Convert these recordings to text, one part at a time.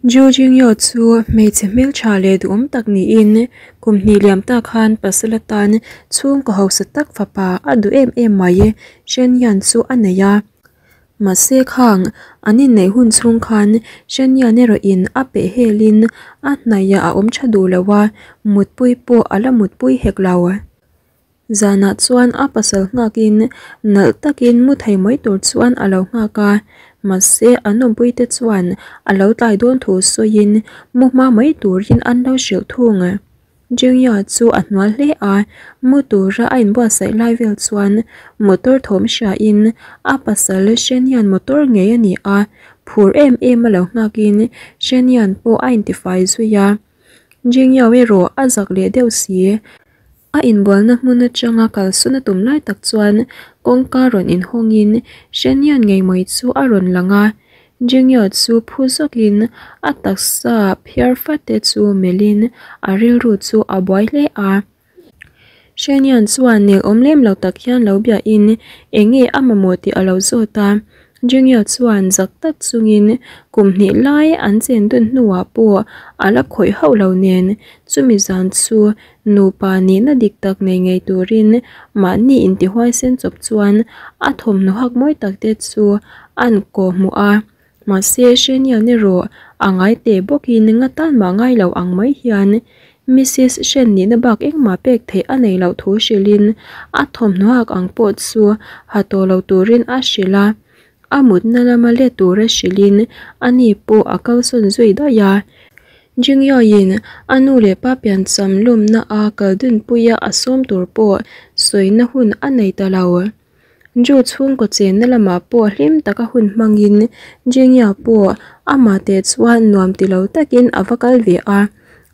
Ju Jingyo chu hmeichhe hmeltha leh duhawm tak niin kum hnih liam ta khan pasal atan chhungkaw hausa tak fapa a duh em em mai Shen Yan chu a nei a. Mahse khang an inneih hun chhung khan Shen Yan erawh in a peh hel in a hnaih ah a awm tha duh lo a, mutpui pawh a la mutpui hek lo. Zanah chuan a pasal nghakin nalh takin mu thei mai tur chuan a lo nghak a, mahse an awmpuite chuan a lo tlai dawn thu sawiin mu hma mai turin an lo hrilh thung. Jingya chu a hnual hle a, mu tura a inbuatsaih lai vel chuan motor thawm hriain a pasal Shenian motor ngei a ni a, phur em em a lo nghakin Shenian pawh a intifai zui a. Jingya erawh a zak leh deuh si. A inbualna hmun atanga kalsawn a tum lai tak chuan kawngka rawn inhawngin Shenian ngei mai chu a rawn lang a, Jingyo chu phu zawkin a taksa phiar fate chu melhin a rilru chu a buai hle a. Shenian chuan nel awm lem lo tak hian lo biahin eng nge a mamawh tih a lo zawt a. Junior chuan zak tak chungin kum hnih lai an chen dun hnuah pawh a la khawih hauh lo nen chumi zan chu nupa nihna dik tak nei ngei turin mahni intihuaisen chawp chuan a thawmhnaw hak mawi tak te chu an kawh hmuh a. Mahse Shenian erawh a ngai teh bawkin nga tan mah ngai lo ang mai hian Missis Shen nihna bak engmah pek theih a nei loh thu hrilhin a thawmhnaw hak ang pawh chu ha tawh lo turin a hrilh a, a mutna lama let tura hrilhin ani pawh a kalsawn zui daih a. Jingyawiin a nu leh pa piancham lawmna a kal dunpuia a sawm tur pawh sawina hun a nei ta lo. Ju chhungkaw chenna lamah pawh hlim taka hun hmangin Jingya pawh amah teh chuan nuam ti lo takin a va kal ve a.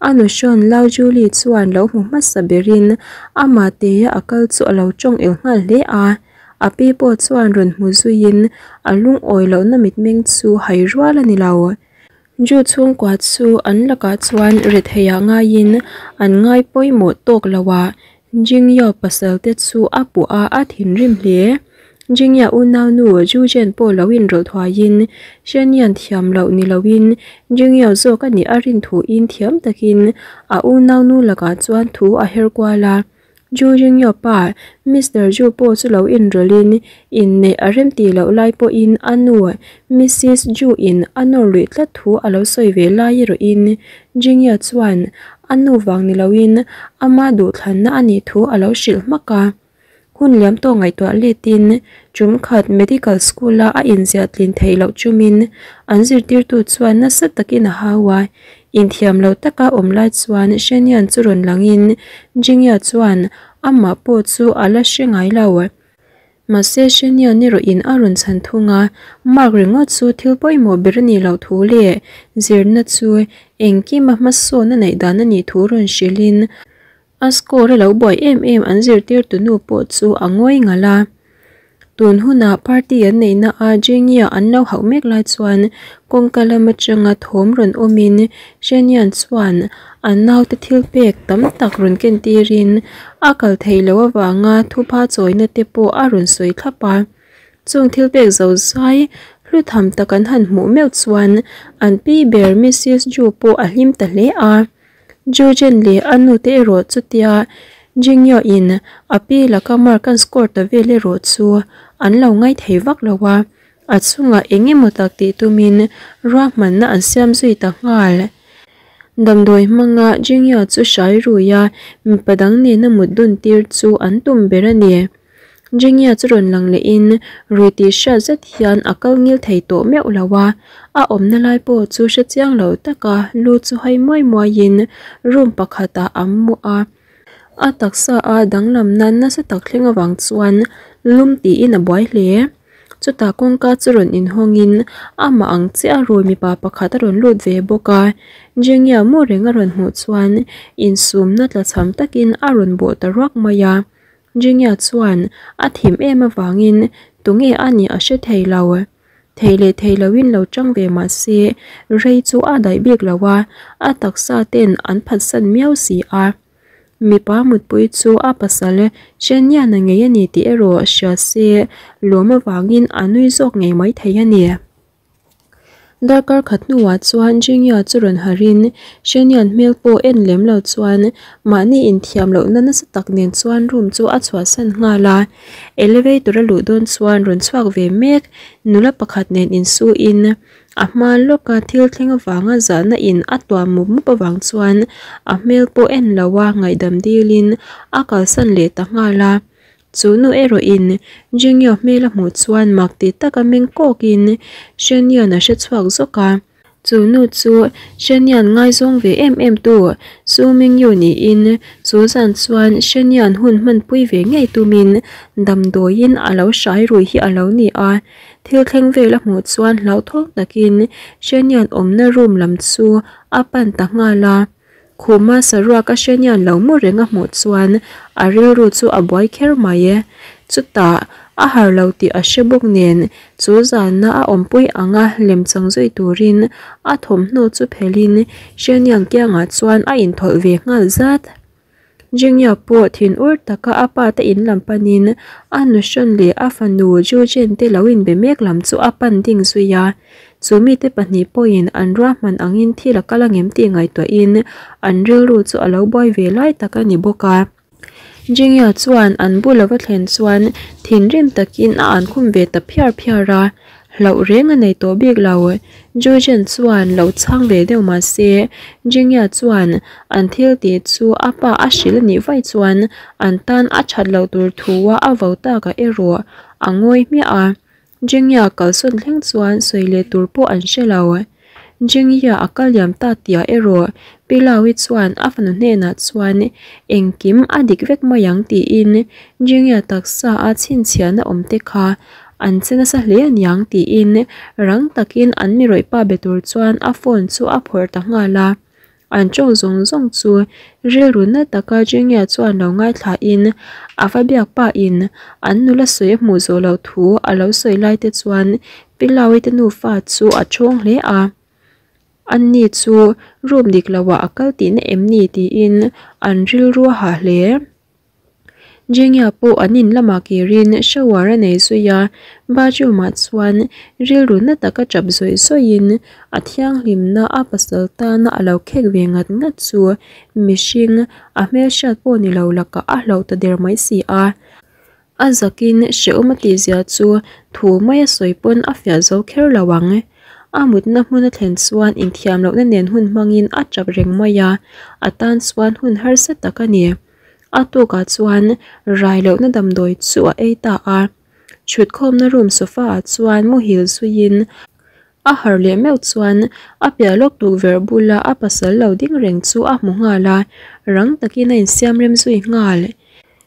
A nuhrawn Lau Julie chuan lo hmu hmasa berin amah teia a kal chu a lo tawng el nghal hle a. A pi pawh chuan rawn hmu zuiin a lungawi lohna mitmeng chu hai rual a ni lo. Ju chhungkua chu an lakah chuan retheiah ngaiin an ngai pawimawh tawk lo a, Jingya pasal te chu a puh a, a thinrim hle. Jingya unaunu Ju Zhen pawh lo inrawlh thuaiin Shenian thiam loh ni loin Jingya zawk a nih a rin thuin thiam takin a unaunu lakah chuan thu a her kual a. Ju Jingyo pa, Mister Ju pawh chu lo inrawlhin inneih a rem tih loh lai pawhin a nu, Missis Ju in a nawr luih tlat thu a lo sawi ve lai erawhin Jingyo chuan a nu vang ni loin ama duhthlanna a nih thu a lo hrilh hmak a. Hun liam tawh ngaihtuah letin tum khat medical school a a inziah tlin theih loh chumin an zirtirtu chuan nasa takin a hau a. Inthiam lo taka awm lai chuan Shenian chu rawn langin Jingya chuan amah pawh chu a la hre ngai lo. Mahse Shenian erawhin a rawn chhan thung a, mark ringawt chu thil pawimawh ber a nih loh thu leh zirna chu engkima hmasawn a neih dan a nih thu rawn hrilhin a score a lo buai em em an zirtirtu nu pawh chu a ngawi ngalh a. Tun hunah party an neihna a Jingya an lo hauh mek lai chuan kawngka lam atanga thawm rawn awmin Shenian chuan an naute thil pek tam tak rawn ken tirin a kal theih loh avanga thupha chawina te pawh a rawn sawi thlap a. Chung thil pek zo zai hlu tham tak an han hmuh meuh chuan an pi ber Missis Ju pawh a hlim ta hle a. Jujen leh a nute erawh chutia Jingyo in a pi laka mark an score ta vel erawh chu an lo ngai thei vak lo a, a chungah eng emaw tak tih tumin ruahmanna an siam zui ta nghal. Damdawi hmanga Jingyo chu hrai rui a, mipa dang nena mut dun tir chu an tum ber a ni. Jingya chu rawn lang lehin rui tih hriat zet hian a kal ngil thei tawh meuh lo a, a awmna lai pawh chu hre chiang lo taka lu chu hai muai muaiin room pakhatah a mu a. A taksa a danglamna nasa tak thleng avang chuan lum tiin a buai hle. Chutah kawngka chu rawn inhawngin amah ang chiah a rui mipa pakhat a rawn lut ve bawk a, Jingya mu reng a rawn hmuh chuan insumna tlachham takin a rawn bawh ta ruak mai a. Jingya chuan a thim em avangin tunge a nih a hre thei lo. Thei leh thei loin lo chang ve mah se rei chu a daih bik lo a, a taksa ten an phatsan miau si a. Mipa mutpui chu a pasal Sheniana ngei a ni tih erawh hria se lawm avangin a nui zawk ngei mai thei a ni. Darkar khat hnuah chuan Jingya chu rawn harhin Shenian hmel pawh en lem lo chuan mahni inthiam lohna nasa tak nen chuan room chu a chhuahsan nghal a. Elevator a luh dawn chuan rawn chhuak ve mek nula pakhat nen insuin a hma lawka thil thleng avanga zahna in a tuam mup mup avang chuan a hmel pawh en lo a ngaihdam dilin a kalsan leh ta nghal a. Chu nu erawhin Jingyo hmel a hmuh chuan mak ti taka meng kawkin Shenian a hre chhuak zawk a. Chu nu chu Shenian ngaizawng ve em em tu Su Mingyu niin chu zan chuan Shenian hun hmanpui ve ngei tumin damdawiin a lo hrai rui hi a lo ni a. Thil thleng vel a hmuh chuan hlauthawng takin Shenian awmna room lam chu a pan ta nghal a. Khuma saruak a Shenian lo mu reng a hmuh chuan a rilru chu a buai kher mai e. Chutah a har lo tih a hre bawk nen chu zana a awmpui anga lemchang zui turin a thawmhnaw chu phelhin Shenian kiangah chuan a inthawlh ve nghal zat. Jingya pawh thinur taka a pa te in lam panin a nuhrawn leh a fanu Jujen te lo inbe mek lam chu a pan ding zui a. Chu mite pahnih pawhin an ruahman angin thil a kal angem tih ngaihtuahin an rilru chu a lo buai ve lai tak a ni bawk a. Jingya chuan an bul a va thlen chuan thinrim takin a an khum ve ta phiar phiar a. Hlauh reng a nei tawh bik lo. Jujen chuan lo chhang ve deuh mah se, Jingya chuan an thil tih chu a pa a hrilh a nih vaih chuan an tan a that loh tur thua a vo takah erawh a ngawi hmiah a. Jingya kalsawn thleng chuan sawi leh tur pawh an hre lo. Jingya a kal liam ta tihah erawh Pilaui chuan a fanu hnenah chuan engkim a dik vek mai ang tiin Jingya taksa a chhinchhiahna awm te kha an che nasa hle aniang tiin rang takin an mi rawih pa be tur chuan a phone chu a phawrh ta nghal a. An tawng zawng zawng chu rilru na taka Jingya chuan lo ngaithlain a va biak pahin an nula sawi a hmuh zawh loh thu a lo sawi lai te chuan Pilaui te nufa chu a thawng hle a. Anni chu room dik loah a kal tihna em ni tiin an rilru a hah hle. Jingya pawh an in lamah kirin shower a nei zui a, bathroom-ah chuan rilru na taka tap zawih zawihin a thianghlimna a pasal tana a lo khek ve ngat ngat chu mihring a hmelhriat pawh ni lo lakah a hlauh ta der mai si a. A zakin hrehawm a tihzia chu thu maia sawi pawn a fiah zo kher lo ang. A mutna hmun a thlen chuan inthiam lohna nen hun hmangin a tap reng mai a, a tan chuan hun harsa tak a ni. A tukah chuan rai lohna damdawi chu a ei ta a. Thutkhawmna room sofa ah chuan muhil zuiin a harh leh meuh chuan a piah lawk tukverh bula a pasal lo ding reng chu a hmu nghal a, rang takin a insiam rem zui nghal.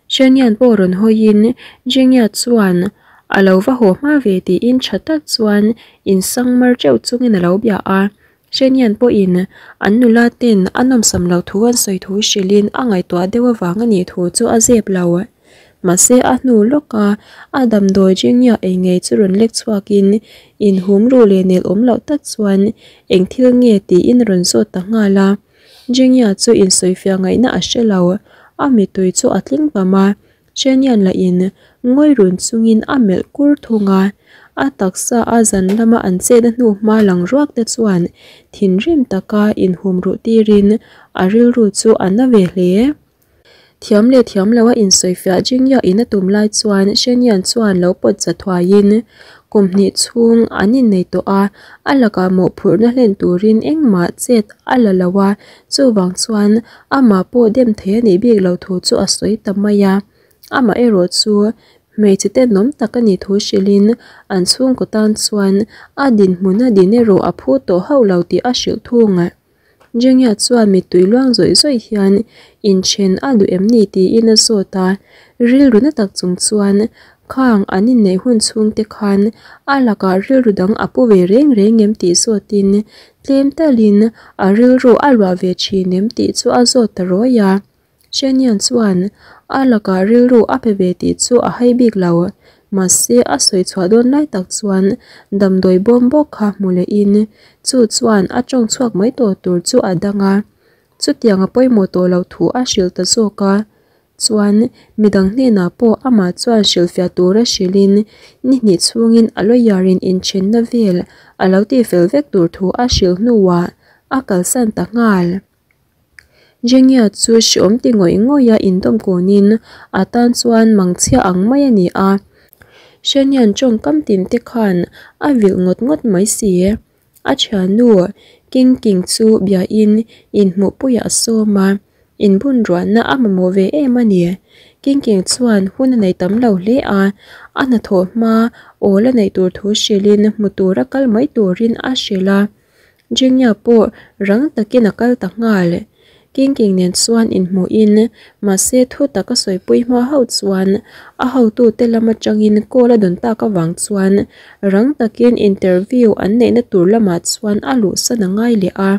Shenian pawh rawn hawiin Jingya chuan a lo va haw hma ve tiin tha tak chuan insang mar teuh chungin a lo bia a. Shenian pawhin an nula ten a nawmsam loh thu an sawi thu hrilhin a ngaihtuah deuh avang a nih thu chu a zep lo. Mahse a hnu lawka a damdawi Jingya ei ngei chu rawn lek chhuakin inhum ruh leh nel awm loh tak chuan eng thil nge tiin a rawn zawt ta nghal a. Jingya chu insawifiah ngaihna a hre lo, a mittui chu a tling pam a, Shenian lahin ngawi run chungin a melh kur thung a. A taksa a zan lama an chet a hnu hma lang ruak te chuan thinrim taka inhum ruh tirin a rilru chu a na ve hle. Thiam leh thiam lo a insawifiah Jingya in a tum lai chuan Shenian chuan lo pawt za thuaiin kum hnih chhung an innei tawh a, a lakah mawhphurhna hlen turin engmah chet a la lo a, chuvang chuan amah pawh dem thei a nih bik lo thu chu a sawi ta mai a. Amah erawh chu hmeichhe tenawm tak a nih thu hrilhin an chhungkaw tan chuan a dinhmun a din erawh a phu tawh hauh lo tih a hrilh thung. Jingya chuan mittui luang zawih zawih hian inthen a duh em ni tiin a zawt a, rilru na tak chung chuan khang an inneih hun chhung te khan a lakah rilru dang a pu ve reng reng em tih zawtin tlem talin a rilru a luah ve thin em tih chu a zawt ta rawi a. Shenian chuan a lakah rilru a pe ve tih chu a hai bik lo. Mahse a sawi chhuah dawn lai tak chuan damdawi bawm bawk kha hmu lehin chu chuan a tawng chhuak mai tawh tur chu a dang a. Chutiang a pawimawh tawh loh thu a hrilh ta zawk a. chuan midang hnenah pawh amah chuan hrilhfiah tura hrilhin ni hnih chhungin a lawyer in inthenna vel a lo tihfel vek tur thu a hrilh hnuah a kalsan ta nghal. Jengya chu hreawm ti ngawih ngawih a indawm kunin a tan chuan mangchhia ang mai a ni a. Hrenian tawngkam tin te khan a vilh ngawt ngawt mai si. A thiannu King King chu biain inhmuhpuiah a sawm a, inbunruahna a mamawh ve em a ni. King King chuan hun a nei tam lo hle a, a hnathawh hma awl a neih tur thu hrilhin hmu tura kal mai turin a hrilh a. Jingya pawh rang takin a kal ta nghal. King King nen chuan inhmuhin, mahse thu tak a sawipui hma hauh chuan a hotute lam atangin call a dawn tak avang chuan rang takin interview an neihna tur lamah chuan a luhsan a ngai leh a.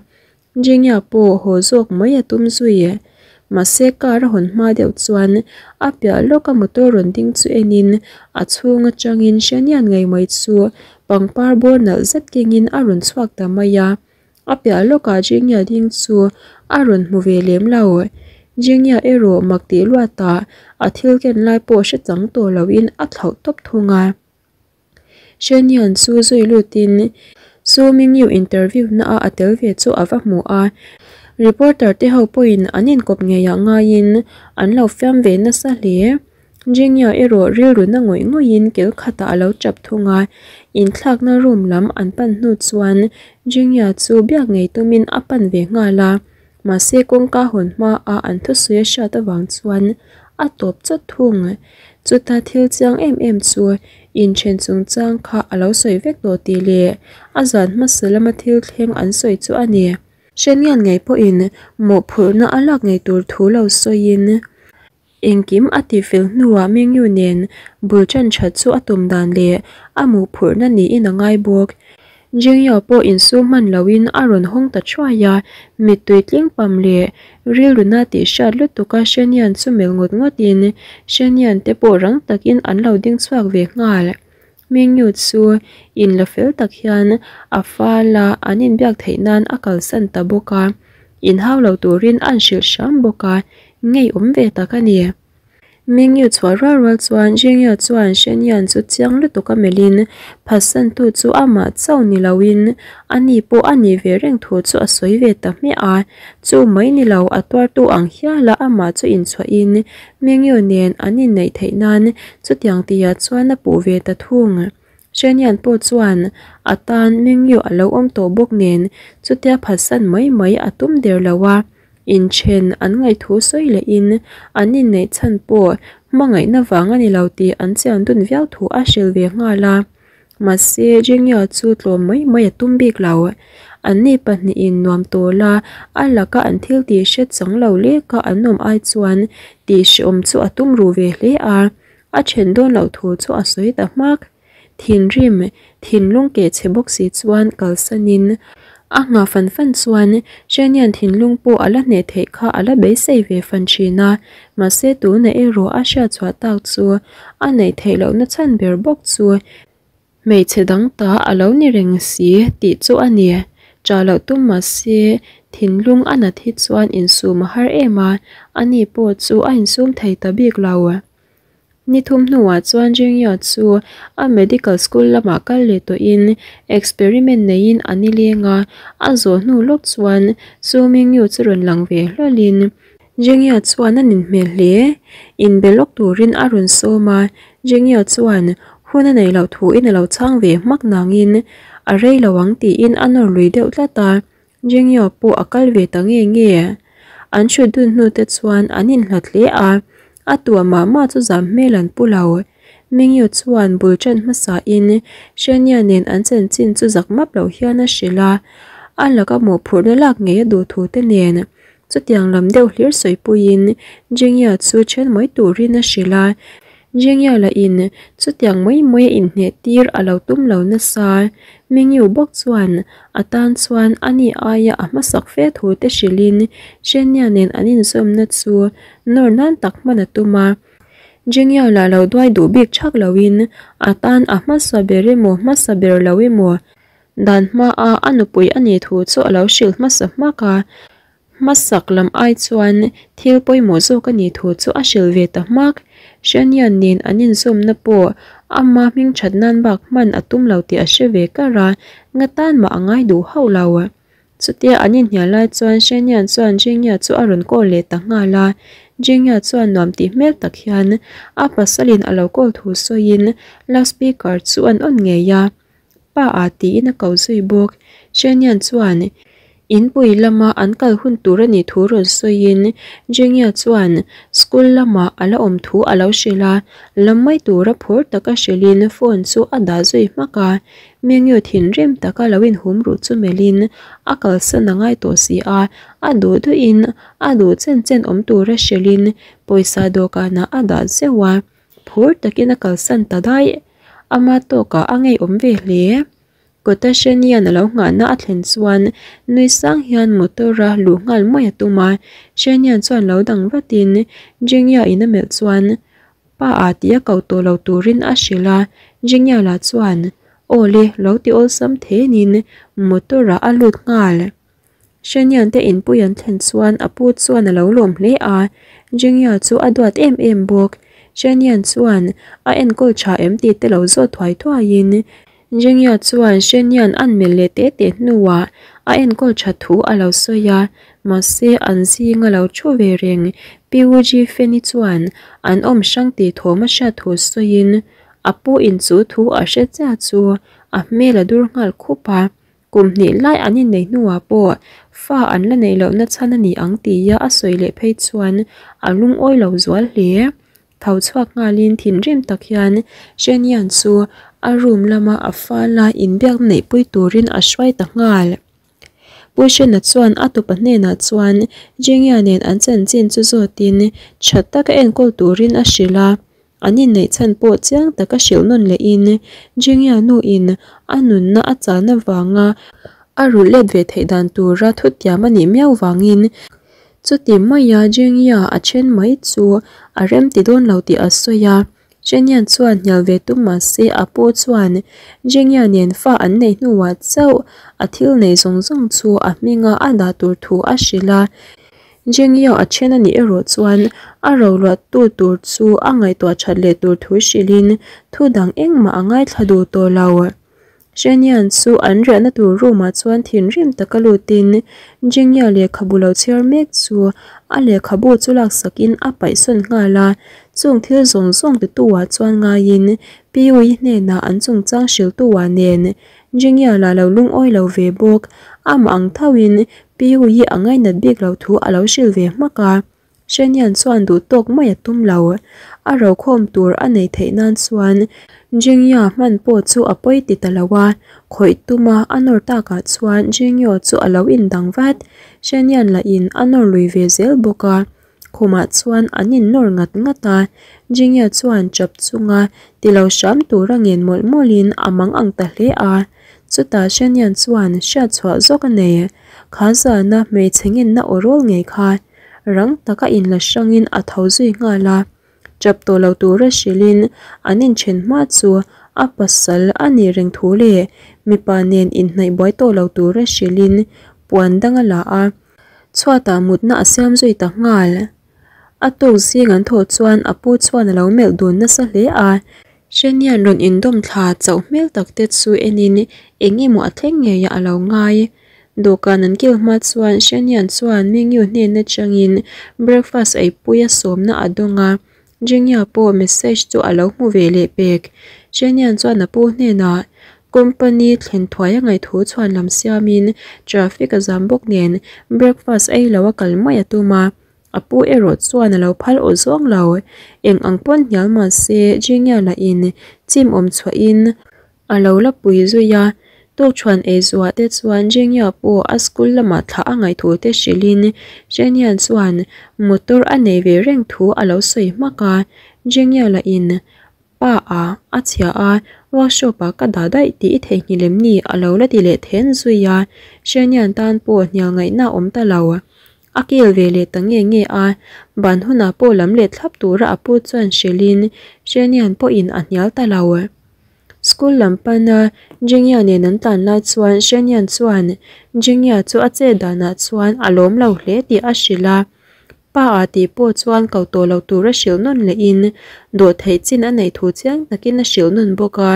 Jingya pawh haw zawk mai a tum zui. Mahse car a hawn hma deuh chuan a piah lawka motor rawn ding chu enin a chhung atangin Hrenian ngei mai chu pangpar bawr nalh zet kengin a rawn chhuak ta mai a. A piah lawkah Jingya ding chu a rawn hmu ve lem lo. Jingya erawh mak tih luatah a thil ken lai pawh hre chang tawh loin a thlauh tawp thung a. Hrenian chu zui lutin Su Mingyu interview na a a tel ve chu a va hmu a, reporter te ho pawhin an inkawp ngeiah ngaiin an lo fiam ve nasa hle. Jingya erawh rilru na ngawih ngawihin kel khatah a lo tap thung a, inthlakna room lam an pan hnu chuan Jingya chu biak ngei tumin a pan ve nghal a, mahse kawngka hawn hmaa an thusawi a hriat avang chuan a tawp chawt thung. Chuta thil chiang em em chu inthen chungchang kha a lo sawi vek tawh tih leh a zan hmasa lama thil thleng an sawi chu a ni. Hrenian ngei pawhin mawhphurhna a lak ngei tur thu lo sawiin engkim a tihfel hnuah Mengyu nen bul tan that chu a tum dan leh a mawhphurhna niin a ngai bawk. Jingyo pawh insum hman loin a rawn hawng ta thuai a, mittui tling pam leh rilru na tih hriat lutuk a Shenian chu melh ngawt ngawtin Shenian te pawh rang takin an lo ding chhuak ve nghal. Mingyu chu inla fel tak hian a fal a, an inbiak theih nan a kalsan ta bawk a, inhau lo turin an hrilh hram bawk a, ngeiawm ve tak a ni. Mingyu chhuah rual rual chuan Jingya chuan Shenyan chu chiang lutuk a melhin phatsantu chu amah chauh ni loin ani pawh a nih ve reng thu chu a sawi ve ta hmiah a. Chu mai ni lo a tuartu ang hiala amah chu inchhuahin Mingyu nen an inneih theih nan chutiang tihah chuan a puh ve ta thung. Shenyan pawh chuan a tan Mingyu a lo awm tawh bawk nen chutia phatsan mai mai a tum der lo a. Inthen an ngaihthu sawi lehin an inneih chhan pawh hmangaihna vang a ni lo tih an chian dun viau thu a hrilh ve nghal a. Mahse, Jingya chu tlawm mai mai a tum bik lo. Anni pahnihin nuam tawla a laka an thil tih hre chang lo leka an awm ai chuan tih hrehawm chu a tum ru ve hle a, a then dawn loh thu chu a sawi ta hmak. Thinrim, thinlung keh chhe bawk si chuan kalsanin a nghah fan fan chuan Shanian thinlung pawh a la hneh theih kha a la beisei ve fan thin a, mahse tuna erawh a hriatchhuah tak chu a neih theih lohna chhan ber bawk chu hmeichhe dang ta a lo ni reng si tih chu a ni. Ṭah loh tum mahse thinlung a nat hi chuan insum a har em a, ani pawh chu a insum thei ta bik lo. Ni thum hnuah chuan Jingya chu a medical school lamah kal leh tawhin experiment neiin a nileng a, a zawh hnu lawk chuan Su Mingyu chu rawn lang ve hlawlhin Jingya chuan a ninhmel hle. Inbe lawk turin a rawn sawm a, Jingya chuan hun a neih loh thuin a lo chhang ve hmak nangin a rei lo ang tiin a nawr lui deuh tlat a, Jingya pawh a kal ve ta nge nge. An hrut dun hnu te chuan an inhlat hle a, a tua mah mah chu zam hmel an pu lo. Mingyu chuan bul ṭan hmasain Shania nen an chanchin chu zak map lo hian a hrilh a, a laka mawhphurhna lak ngei a duh thu te nen. Chutiang lam deuh hlir sawipuiin Jingya chu ṭhen mai turin a hrilh a, Jingya lahin chutiang mai mai a inhneh tir a lo tum lo nasa. Mingyu bawk chuan a tan chuan ani aia a hmasak fe thu te hrilhin Shania nen an inzawmna chu nawr nan tak hman a tum a. Jingya lah lo duai duh bik thak loin a tan a hmasa ber emaw hmasa ber lo emaw dan hmaa a nupui a nih thu chu a lo hrilh hmasa hmak a. Hmasak lam ai chuan thil pawimawh zawk a nih thu chu a hrilh ve ta hmak. Hrenian nen an inzawmna pawh ama hming that nan bak hman a tum lo tih a hre ve kar a, nga tan mah a ngai duh hauh lo. Chutia an inhnial lai chuan Hrenian chuan Jingya chu a rawn call leh ta nghal a, Jingya chuan nuam tih hmel tak hian a pasalin a lo call thu sawiin loudspeaker chu an on ngei a. Pa a tiin a ko zui bawk. Hrenian chuan inpui lama an kal hun tur a nih thu rawn sawiin Jingya chuan school lamah a la awm thu a lo hrilh a, lam mai tura phur taka hrilhin phone chu a dah zui hmak a. Mengyu thinrim taka lo inhum ruh chu melhin a kalsan a ngai tawh si a, a duh duhin a duh chen chen awm tura hrilhin pawisa dawhkanah a dah zeuh a. Phur takin a kalsan ta daih. Ama tawkah a ngeiawm ve hle. Kawta Shanian a lo nghahna a thlen chuan nui sang hian motor-a luh nghal mai a tum a. Shanian chuan lo dang vatin Jingya in a melh chuan Pa a tih a ko tawh lo turin a hrilh a. Jingya lah chuan Aw le lo ti awlsam thenin motor-ah a lut nghal. Hrenian te inpui an thlen chuan a pu chuan a lo lawm hle a, Jingya chu a duat em em bawk. Hrenian chuan a enkawl tha em tih te lo zawt thuai thuaiin Jingya chuan Hrenian an melh leh teh teh hnuah a enkawl tha thu a lo sawi a, mahse an zinga lo thu ve reng Pu Jifeni chuan an awm hrang tih thawm a hriat thu sawiin a pu in chu thu a hre chiah chu a hmel a dur nghal khup a. Kum hnih lai an innei hnuah pawh fa an la neih lohna chhan a ni ang tia a sawi leh phei chuan a lungawi lo zual hle. Tho chhuak nghalin thinrim tak hian Shenian chu a room lama a fala inbiak neihpui turin a hruai ta nghal. Pu Shena chuan a tupa hnenah chuan Jingya nen an chanchin chu zawtin tha taka enkawl turin a hrilh a. An inneih chhan pawh chiang taka hrilh nawn lehin Jingya nuin a nunna a chan avanga a rulh let ve theih dan tura thutiam a nih miau vangin chuti maia Jingya a then mai chu a remti dawn lo tih a sawi a. Zhenyan chuan hnial ve tum mah se a pu chuan Jingya nen fa an neih hnuah chauh a thil nei zawng zawng chu a hminga a dah tur thu a hrilh a. Jingyo a then a nih erawh chuan a roluahtu tur chu a ngaihtuah that leh tur thu hrilhin thu dang engmah a ngaithla duh tawh lo. Zhenian chu an riahna tur room ah chuan thinrim taka lutin Jingya lehkhabu lo chhiar mek chu a lehkhabu chu laksakin a paihsawn nghal a, chung thil zawng zawng titu ah chuan ngaiin Piui hnenah an chungchang hriltu ah nen Jingya lah lo lungawi lo ve bawk, amah ang thoin Piu hi a ngainat bik lo thu a lo hrilh ve hmak a, Hrenian chuan duh tawk mai a tum lo. A rokhawm tur a neih theih nan chuan Jingya hman pawh chu a pawi ti ta lo a, khawih tuma a nawr takah chuan Jingyo chu a lo indang vat. Hrenian lahin a nawr lui ve zel bawk a, khumah chuan an innawr ngat ngat a, Jingya chuan chap chunga ti lo hram tura ngen mawlh mawlhin a mang ang ta hle a. Chutah Hrenian chuan hriat chhuah zawk a nei. Kha zana hmeichhe ngenna aw rawl ngei kha rang taka inla hrangin a tho zui nghal a. Chap tawh lo tura hrilhin an inthen hma chu a pasal a nih reng thu leh mipa nen inhnaih buai tawh lo tura hrilhin puan dang a la a. Chhuatah mutna a siam zui ta nghal. A tuk zing an thawh chuan a pu chuan a lo melh dun nasa hle a. Hrenian rawn indawm thla chauh hmel tak te chu enin eng emaw a thleng ngei a lo ngai. Dawhkan an kil hma chuan Hrenian chuan Mingyu hnen atangin breakfast eipui a sawmna a dawng a, Jingya pawh message chu a lo hmu ve leh pek. Hrenian chuan a pu hnenah company thlen thuai a ngaihthu chhuan lam siamin traffic a zam bawk nen breakfast ei lo a kal mai a tum a. A pu erawh chuan a lo phal aw zawng lo. Eng ang pawn hnial mah se Jingya lahin chim awm chhuahin a lo la pui zui a. Tukṭhuan ei zuah te chuan Jingya pawh a school lamah thlah a ngaihthu te hrilhin Zhenian chuan motor a nei ve reng thu a lo sawi hmak a. Jingya lahin Pa a, a chhia a, workshop ah ka dah daih tih i theihnghilh em ni? a lo la ti leh then zui a, Hrenian tan pawh hnial ngaihna a awm ta lo. A kil ve leh ta nge nge a, ban hunah pawh lam leh thlap tura a pu chuan hrilhin Hrenian pawhin a hnial ta lo. School lam pana Jingya nen an tlan lai chuan Shen Yan chuan Jingya chu a chet danah chuan a lawm lo hle tih a hrilh a. Pa a tih pawh chuan ko tawh lo tura hrilh nawn lehin dawhtheih chin a neih thu chiang takin a hrilh nawn bawk a.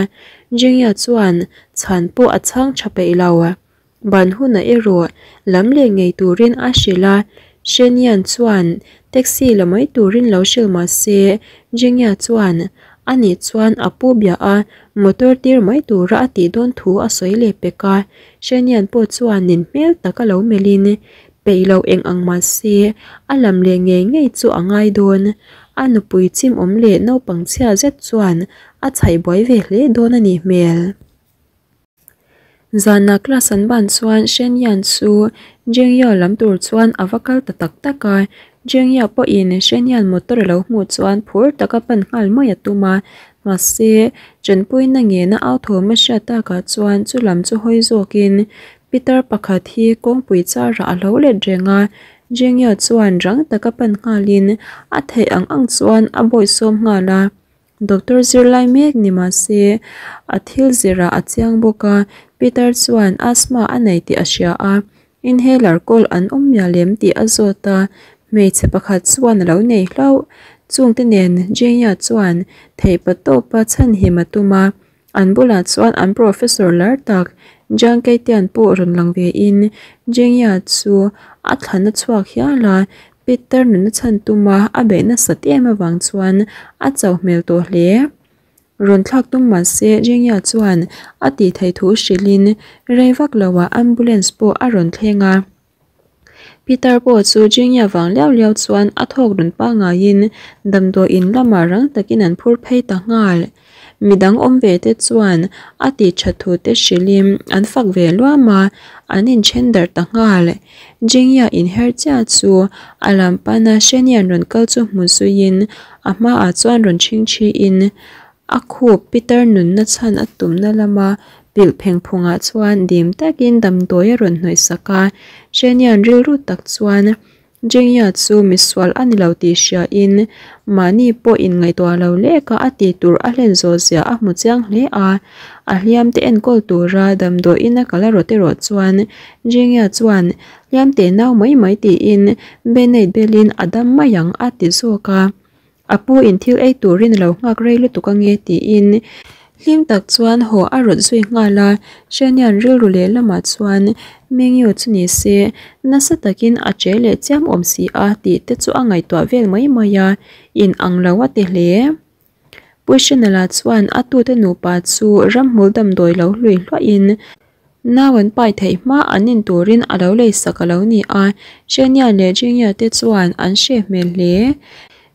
Jingya chuan chhan pawh a chhang tha peih lo. Ban hunah erawh lam leh ngei turin a hrilh a, Shen Yan chuan taxi la mai turin lo hrilh mah se, Jingya chuan a nih chuan a pu bia a, motor tir mai tura a tih dawn thu a sawi leh pek a. Shen Yan pawh chuan nin hmel taka lo melhin peih loh eng ang mah se, a lam leh ngei ngei chu a ngai dawn. A nupui chimawm leh naupang chhia zet chuan a chhaih buai ve hle dawn a nih hmel. Zanah class an ban chuan Shen Yan chu Jingya lam tur chuan a va kal ta tak tak a. Jingya pawhin Shen Yan motor a lo hmuh chuan phur taka pan nghal mai a tum a. Mahse, Chanpuina ngena au thawm a hriat takah chuan chu lam chu hawi zawkin Pitar pakhat hi kawngpui charah a lo let reng a. Jingya chuan rang taka pan nghalin a theih ang ang chuan a bawihsawm nghal a. Doctor zirlai mek ni mah se, a thil zirah a chiang bawk a, Peter chuan asthma a nei tih a hria a, inhaler kawl an awm mial em tih a zawt a, hmeichhe pakhat chuan a lo nei hlauh. Chungte nen Jenya chuan theihpa tawpa chhanhim a tum a, an bulah chuan an professor lar tak Jiang Keitian pawh rawn lang ve in Jenya chu a thlan a chhuak hial a, Peter nuna chhan tuma a beih nasat em avang chuan a chauh hmel tawh hle. Rawn thlak tum mah se Jingya chuan a tih theih thu hrilhin rei vak loah ambulance pawh a rawn thleng a. Peter pawh chu Jingya vang liau liau chuan a thawk rawn pangaiin damdawi in lamah rang takin an phur phei ta nghal. Midang awm ve te chuan a tih that thu te hrilhin an fak ve luam a, an inthen darh ta nghal. Jingya inher chiah chu a lam pana Shenian rawn kal chu hmu zuiin a hmaah chuan rawn chhingchhiin a khup pitar nunna chhan a tumna lama pilh pheng phungah chuan dim takin damdawi a rawn hnawih sak a. Shenian rilru tak chuan Jingya chu misual a ni lo tih hriain mahni pawh inngaihtuah lo leka a tih tur a hlen zawh zia a hmu chiang hle a. A hliam te enkawl tura damdawiin a kal a rawt erawh chuan Jingya chuan hliam te nau mai mai tiin band-aid belin a dam mai ang a ti zawk a. A pu in thil ei turin a lo nghak rei lutuk ange tiin hlim tak chuan haw a rawt zui nghal a, Shanian rilru leh lamah chuan Mingyu chu ni se nasa takin a che leh chiam awm si a tih te chu a ngaihtuah vel mai mai a, in ang lo a ti hle. Pu Shanala chuan a tute nupa chu ramhmul damdawi lo hlui hluahin Nau an pai theih hma an in turin a lo lei sak a lo ni a, Jenia leh Jingya te chuan an hre hmel hle.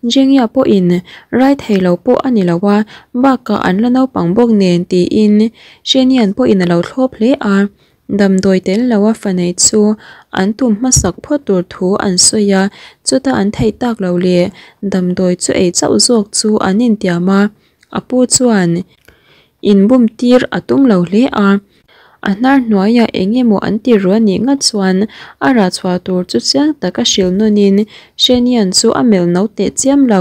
Jingya pawhin rai thei lo pawh a ni lo a, bakah an la naupang bawk nen tiin Jenian pawhin a lo thlawp hle a. Damdawi tel lo a fa nei chu an tum hmasak phawt tur thu an sawi a, chuta an theih tak lo leh damdawi chu ei chauh zawk chu an intiam a, a pu chuan Inbum tir a tum lo hle a, a hnar hnuaiah eng emaw an ti ru a nih ngat chuan a rah chhuah tur chu chiang taka hrilh nawnin Shenian chu a melh no teh chiam lo.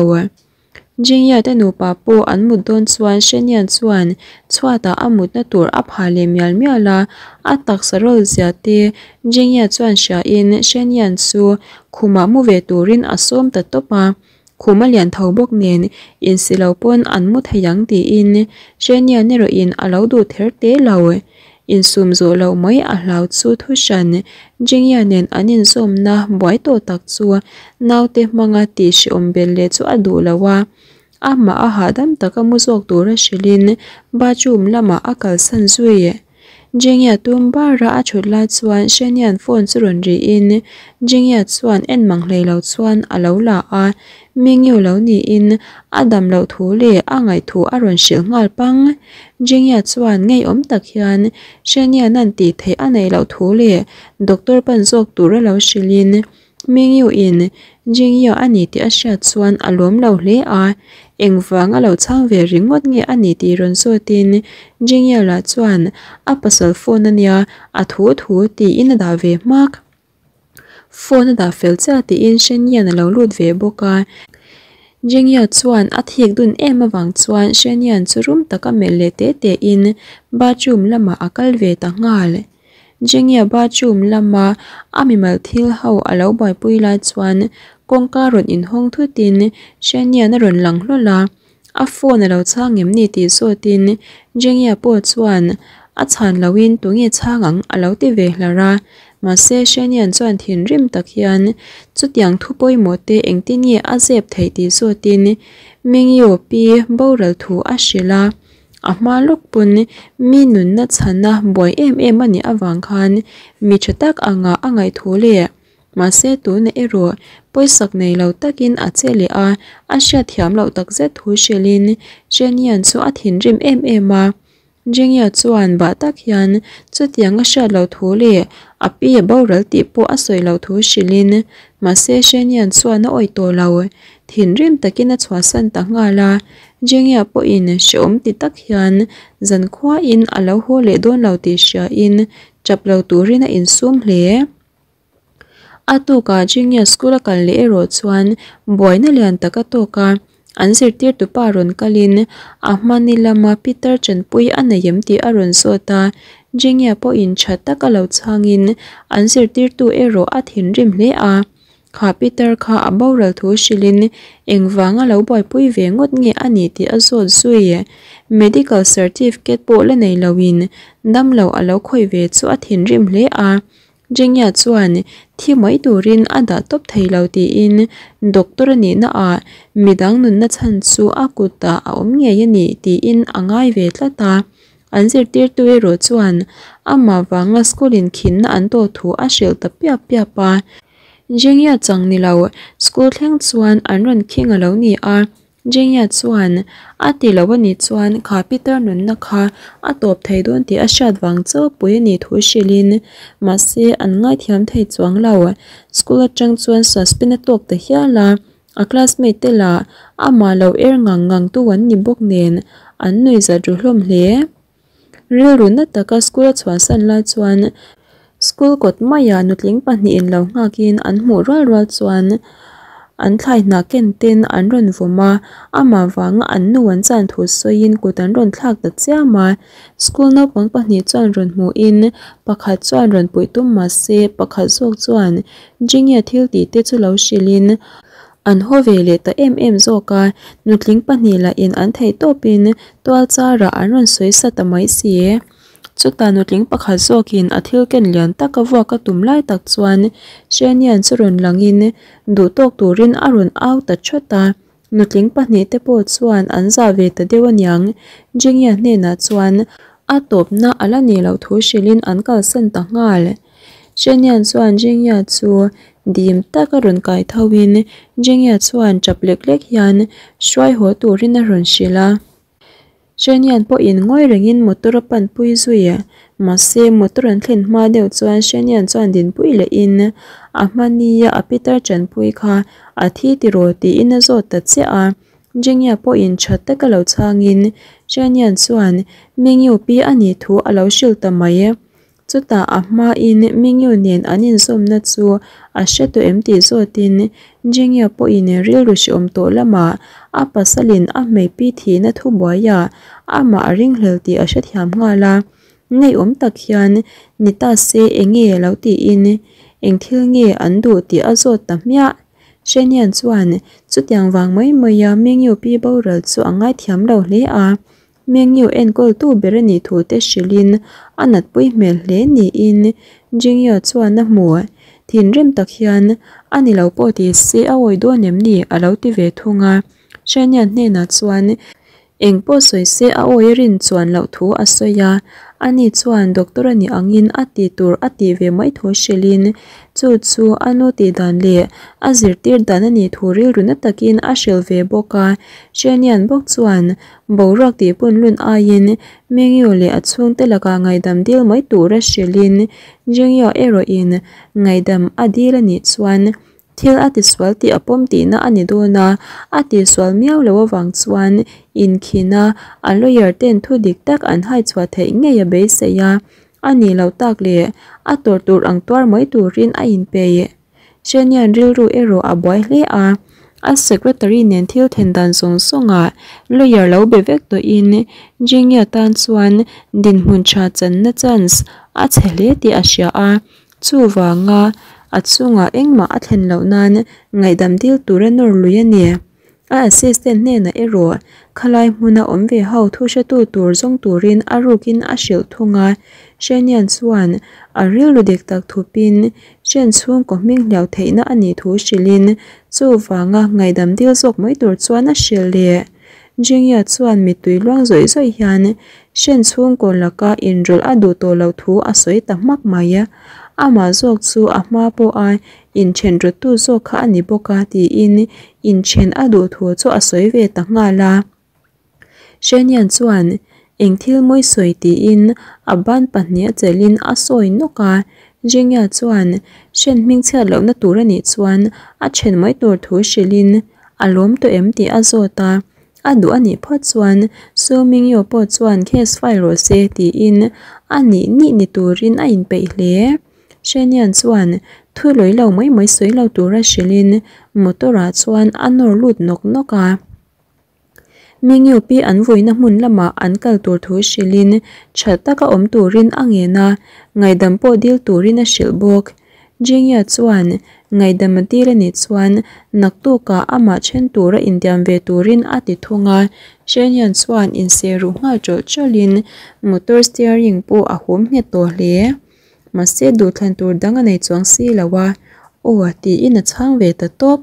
Jingya te nupa pawh an mut dawn chuan Shenian chuan chhuatah a mutna tur a phah leh mial mial a, a taksa rawl zia te Jingya chuan hriain Shenian chu khumah mu ve turin a sawm ta tawp a. Khum a lian tho bawk nen insi lo pawn an mu thei ang tiin Shania erawhin a lo duh ther te lo. Insum zawh loh mai a hlau chu thu hran Jingya nen an inzawmna buai tawh tak chu naute hmanga tih hrehawm belh leh chu a duh lo a, amah a hahdam taka mu zawk tura hrilhin bathroom lamah a kalsan zui. Jingya tum bara a thut lai chuan Shenian phone chu rawn riin Jingya chuan en mang hlei lo chuan a lo la a, Mingyu lo niin a dam loh thu leh a ngaih thu a rawn hrilh nghal pang. Jingya chuan ngeiawm tak hian Shenian an tih theih a neih loh thu leh doctor pan zawk tur a lo hrilhin Mingyu in Jingya a ni tih a hriat chuan a lawm lo hle a, engvang a lo chhang ve ringawt nge a ni tih rawn zawtin Jingya lah chuan a pasal phone a nia a thu thu tiin a dah ve hmak. Phone a dah fel chiah tiin Shen Yan a lo lut ve bawk a. Jingya chuan a thik dun em avang chuan Shen Yan chu rum taka melh leh te te in bathroom lamah a kal ve ta nghal. Jingya bathroom lama a mimal thil ho a lo buaipui lai chuan kawngka rawn inhawng thutin Shen Yan a rawn lang hlawl a, a phone a lo chhang em ni tih zawtin Jingya pawh chuan a chhan loin tunge chhang ang a lo ti ve hlar a. Mahse Shen Yan chuan thinrim tak hian chutiang thu pawimawh te engtin nge a zep theih tih zawtin Mingyu pi boral thu a hrilh a. A hma lawk pawn mi nunna chhana buai em em a nih avang khan mi tha tak anga a ngaih thu leh mahse tuna erawh pawisak nei lo takin a che leh a, a hriatthiam loh takzet thu hrilhin Shen Yan chu a thinrim em em a. Jingya chuan bah tak hian chutiang a hriat loh thu leh a pi a boral tih pawh a sawi loh thu hrilhin mahse Shen Yan chuan a awih tawh lo. Thinrim takin a chhuahsan ta nghal a, Jingya pawhin hrehawm ti tak hian zankhuain a lo haw leh dawn lo tih hriain tap lo turin a insum hle. A tukah Jingya school a kal leh erawh chuan buaina lian tak a tawk a, an zirtirtupa rawn kalin a hmani lama Peter chanpui a nei em tih a rawn zawt a, Jingya pawhin tha tak a lo chhangin an zirtirtu erawh a thinrim hle a. Kha Peter kha a boral thu hrilhin engvanga lo buaipui ve ngawt nge a nih tih a zawt zui. Medical certificate pawh la nei loin damlo a lo khawih ve chu a thinrim hle a. Jingya chuan thi mai turin a dah tawp thei lo tiin doctor a nihna ah midang nunna chhan chu a kutah a awm ngei a ni tiin a ngai ve tlat a. An zirtirtu erawh chuan amah vanga school in khinna an tawh thu a hrilh ta piap piap a. Jingya chang ni lo school thleng chuan an rawn khing a lo ni a. Jingya chuan a ti lo a nih chuan kha Peter nunna kha a tawp thei dawn tih a hriat vang chauh pui a nih thu hrilhin mahse an ngaithiam thei chuang lo. School atang chuan suspend a tawk ta hial a, a classmate te lah amah lo er ngang ngang tu an ni bawk nen an nuihzat ru hlawm hle. Rilru na taka school a chhuahsan lai chuan school kawt maiah nutling pahnihin lo nghakin an hmuh rual rual chuan an thlai hnah ken ten an rawn vawm a, amah vanga an nu an chan thu sawiin kut an rawn thlak ta chiam a. School naupang pahnih chuan rawn hmuhin pakhat chuan rawn puih tum mahse pakhat zawk chuan Jingya thil tih te chu lo hrilhin an haw ve leh ta em em zawk a, nutling pahnih lahin an theih tawpin tual charah an rawn sawi sa ta mai si. Chutah nutling pakhat zawkin a thil ken lian tak a vuak a tum lai tak chuan Shen Yan chu rawn langin duh tawk turin a rawn au ta thawt a. Nutling pahnih te pawh chuan an zah ve ta deuh aniang. Jingya hnenah chuan a tawpna a la nei loh thu hrilhin an kalsan ta nghal. Shen Yan chuan Jingya chu dim tak a rawn kai thoin Jingya chuan tap lek lek hian hruai haw turin a rawn hrilh a. Shen Yan pawhin ngawi rengin motor a panpui zui. Mahse motor an thlen hma deuh chuan Shen Yan chuan dinpui lehin a hmania a Peter chanpui kha a thi tiraw tiin a zawt ta chiah a. Jingya pawhin tha taka lo chhangin Shen Yan chuan Mingyu pi a nih thu a lo hrilh ta mai. Chutah a hmain Mingyu nen an inzawmna chu a hre tawh em tih zawtin Jingya pawhin rilru hreawm tawh lamah a pasalin a hmei pi thihna thu buaiah amah a ringhlel tih a hrethiam nghal a. Ngeiawm tak hian ni ta se enge lo tiin eng thil nge an duh tih a zawt ta hmiah. Shen Yan chuan chutiang vang mai maia Mingyu pi boral chu a ngaithiam lo hle a. Mingyu enkawltu ber a nih thu te hrilhin a natpui hmel hle niin Jingya chuan a hmu. Thinrim tak hian a ni lo pawh ti se a awih dawn em ni a lo ti ve thung a. Shen Yan hnenah chuan eng pawh sawi se a awih a rin chuan loh thu a sawi a. Ani chuan doctor a nih angin a ti tur a tih ve mai thu hrilhin chu chu a nu tih dan leh a zirtir dan a nih thu rilru na takin a hrilh ve bawk a. Shen Yan bawk chuan boruak tih pun lun aiin Mingyu leh a chhungte lakah ngaihdam dil mai tura hrilhin Jingya erawhin ngaihdam a dil a nih chuan thil a tisual tih a pawm tihna a ni dawn a, a tisual miau lo avang chuan inkhina a lawyer ten thu dik tak an hai chhuah theih ngei a beisei a, a nih loh tak leh a tawrh tur ang tuar mai turin a inpeih. Shen Yan rilru erawh a buai hle a, A secretary nen thil then dan zawng zawngah lawyer lo be vek tawhin Jingya tan chuan dinhmun tha channa chance a chhe hle tih a hria a, chuvanga a chungah engmah a thlen loh nan ngaihdam dil tura nawr lui a ni. A assistant hnenah erawh khalai hmuna awm ve ho thu hretu tur zawng turin a rukin a hrilh thung a, Shenian chuan a rilru dik tak thupin Shen chhungkaw hming hliau theihna a nih thu hrilhin chuvanga ngaihdam dil zawk mai tur chuan a hrilh leh. Jingya chuan mittui luang zawih zawih hian Shen chhungkaw laka inrawlh a duh tawh loh thu a sawi ta hmak mai. Amah zawk chu a hma pawha inthen rawttu zawk kha a ni bawk a tiin inthen a duh thu chu a sawi ve ta nghal a. Shenian chuan eng thil mawi sawi tiin a ban pahnih a chelhin a sawi nawk a. Jingya chuan Shen hming chhiat lohna tur a nih chuan a then mai tur thu hrilhin a lawm tawh em tih a zawt a. A duh a nih phawt chuan Su Mingyu pawh chuan case file rawh se tiin a nih nih ni turin a inpeih hle. Shenian chuan thu lawi lo mai mai sawi lo tura hrilhin motor ah chuan a nawr lut nawk nawk a. Mingyu pi an vuina hmun lamah an kal tur thu hrilhin tha taka awm turin a ngen a, ngaihdam pawh dil turin a hrilh bawk. Jingya chuan ngaihdam a dil a nih chuan naktukah amah then tura intiam ve turin a ti thung a. Shenian chuan inseh ruh nghal tawlh tawlhin motor steering pawh a hum nghet tawh hle. Mahse duhthlan tur dang a nei chuang si lo a, aw tiin a chhang ve ta tawp.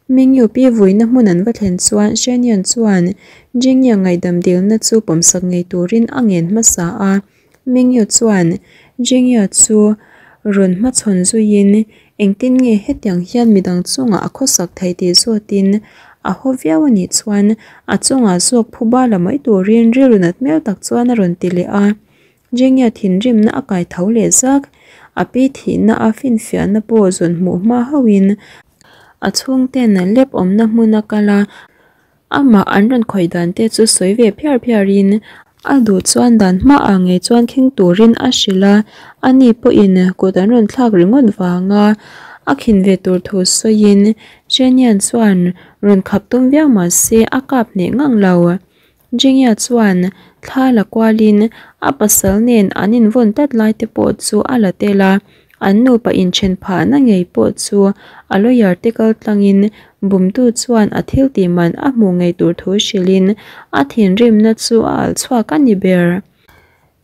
Mingyu pi vuina hmun an va thlen chuan Shenian chuan Jingya ngaihdam dilna chu pawmsak ngei turin a ngen hmasa a. Mingyu chuan Jingya chu rawn hmachhawn zuiin engtin nge hetiang hian midang chungah a khawsak thei tih zawtin a haw viau a nih chuan a chungah zawk phuba la mai turin rilru nat hmel tak chuan a rawn ti leh a. Jingya thinrimna a kai tho leh zak. A pi thihna a finfiahna pawh zawn hmuh hma hauhin a chhungten lep awmna hmun a kal a, amah an rawn khawih dan te chu sawi ve phiar phiarin a duh chuan dan hmaah ngei chuan khing turin a hrilh a, ani pawhin kut an rawn thlak ringawt vanga a khin ve tur thu sawiin Shenian chuan rawn khap tum viau mah se a kap hneh ngang lo. Jingya chuan thla la kualin a pasal nen an invawn tlat lai te pawh chu a la tel a, an nupa inthen phahna ngei pawh chu a lawyer te kal tlangin bumtu chuan a thil tih man a hmuh ngei tur thu hrilhin a thinrimna chu a alh chhuak a ni ber.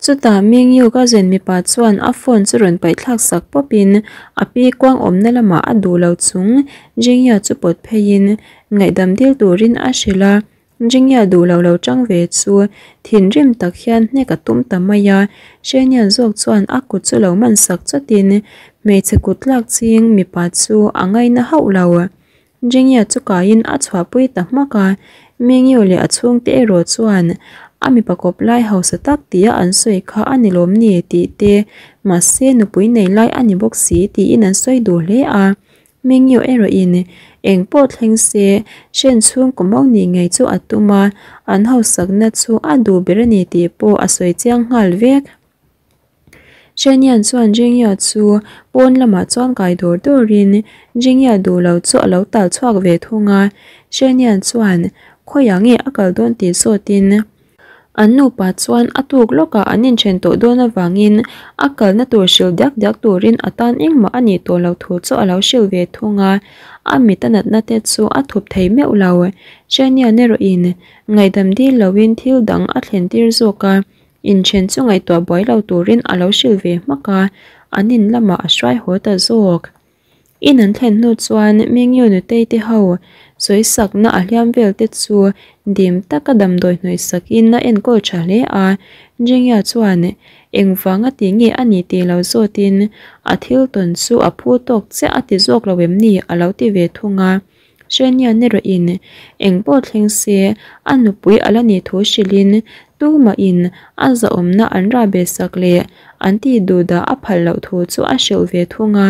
Chutah Mingyu ka zen mipa chuan a phone chu rawn paihthlak sak pawpin a pi kuang awmna lamah a duh lo chung Jingya chu pawt pheiin ngaihdam dil turin a hrilh a. Jingya duh lo lo tang ve chu thinrim tak hian hnek a tum ta mai a, Shenian zawk chuan a kut chu lo man sak chawtin hmeichhe kut tlak ching mipa chu a ngaina hauh lo. Jingya chu kaiin a chhuahpui ta hmak a, Mingyu leh a chhungte erawh chuan a mipa kawp lai hausa tak tia an sawi kha a ni lawm ni tih te, mahse nupui nei lai a ni bawk si tiin an sawi duh hle a. Mingyu erawhin eng pawh thleng se hren chhungkaw mau nih ngei chu a tum a, an hausakna chu a duh ber a ni tih pawh a sawi chiang nghal vek. Shenian chuan Jingya chu pawn lamah chuan kai dawr dawrin Jingya duh lo chu a lo tal chhuak ve thung a, Shenian chuan khawiah nge a kal dawn tih zawtin An nupa chuan a tuk lawkah an inthen tawh dawn avangin a kalna tur hrilh diak diak turin a tan engmah a nih tawh loh thu chu a lo hrilh ve thung a, a mit a natna te chu a thup thei meuh lo. Chenian erawhin ngaihdam dil loin thil dang a thlen tir zawk a, inthen chu ngaihtuah buai lo turin a lo hrilh ve hmak a, an in lamah a hruai haw ta zawk. In an thlen hnu chuan Mingyu nutei te ho sawisakna a hliam vel te chu dim taka damdawi hnawihsakin a enkawl tha hle a. Jingya chuan engvanga ti nge a ni tih lo zawtin a thil tawn chu a phu tawk chiah a ti zawk lo em ni a lo ti ve thung a. Hrenian erawhin eng pawh thleng se a nupui a la nih thu hrilhin tumahin a zahawmna an rah be sak leh an tih duh dah a phal loh thu chu a hrilh ve thung a.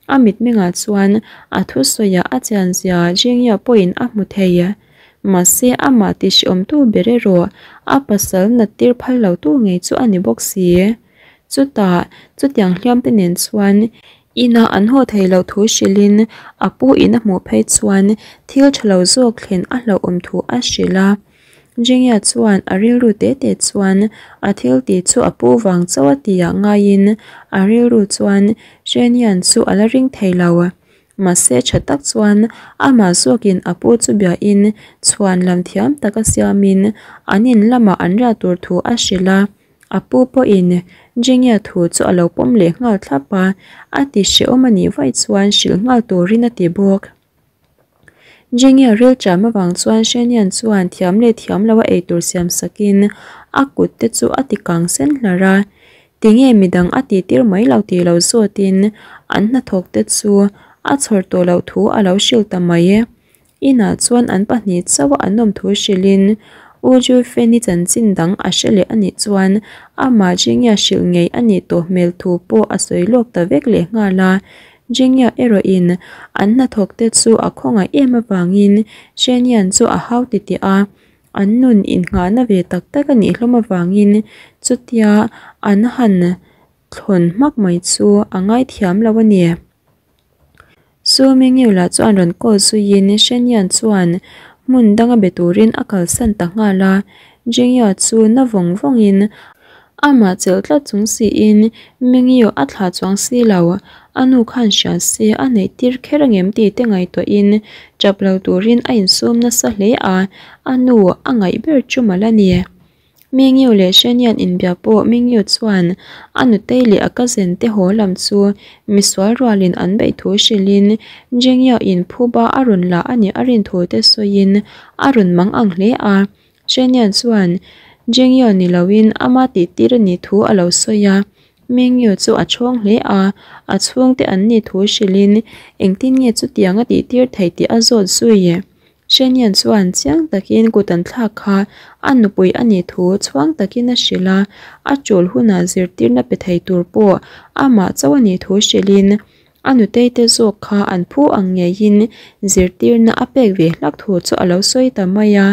A mitmengah chuan a thusawiah a chianzia Jingya pawhin a hmu thei. Mahse amah tihhriawmtu ber erawh a pasal nat tir phal lotu ngei chu a ni bawk si. Chutah chutiang hliamte nen chuan Ina an haw thei loh thu hrilhin a pu in a hmuh phei chuan thil tha lo zawk thlen a hlauhawm thu a hrilh a. Jingya chuan a rilru te te chuan a thil tih chu a pu vang chauh a tihah ngaiin a rilru chuan Shenian chu a la ring thei lo. Mahse tha tak chuan amah zawkin a pu chu biain chhuan lam thiam taka siamin an in lamah an riah tur thu a hrilh a. A pu pawhin Jingya thu chu a lo pawm leh nghal thlap a, a ti hrehawm a nih vaih chuan hrilh nghal turin a ti bawk. Jingya rilṭam avang chuan Shenian chuan thiam leh thiam lo a eitur siam sakin a kut te chu a ti kang sen hlar a. Tinge midang a tihtir mai lo tih lo zawtin an hnathawk te chu a chhawr tawh loh thu a lo hrilh ta mai. Inah chuan an pahnih chauh a an awm thu hrilhin U Juifeni chanchin dang a hre leh a nih chuan amah Jingya hrilh ngei a nih tawh hmel thu pawh a sawi lawk ta vek leh nghal a. Jingya erawhin an hnathawk te chu a khawngaih em avangin Shenian chu a hau titih a. An nun innghahna ve tak tak a nih hlawm avangin chutia an han thlawn hmak mai chu a ngaithiam lo a ni. Su Mingyu lah chuan rawn call zuiin Shenian chuan hmun danga be turin a kalsan ta nghal a. Jingya chu na vawng vawngin amah chelh tlat chung siin Mingyu a thlah chuang si lo. A nu khan hria se a neih tir kher angem tih te ngaihtuahin tap lo turin a insum nasa hle a, a nu a ngaih ber chu mal a ni. Mingyu leh Shenian inbia pawh Mingyu chuan a nutei leh a cousin te haw lam chu misual rualin an beih thu hrilhin Jingya in phuba a rawn la a nih a rin thu te sawiin a rawn mang ang hle a. Shenian chuan Jingya ni loin ama tihtir a nih thu a lo sawi a. Mingyu chu a chhawng hle a, a chhungte an nih thu hrilhin engtin nge chutiang a tihtir thei tih a zawt zui. Shenian chuan chiang takin kut an thlak kha a nupui a nih thu chhuang takin a hrilh a, a tul hunah zirtirna pe thei tur pawh amah chauh a nih thu hrilhin a nutei te zawk kha an phu ang ngeiin zirtirna a pek ve hlak thu chu a lo sawi ta mai a.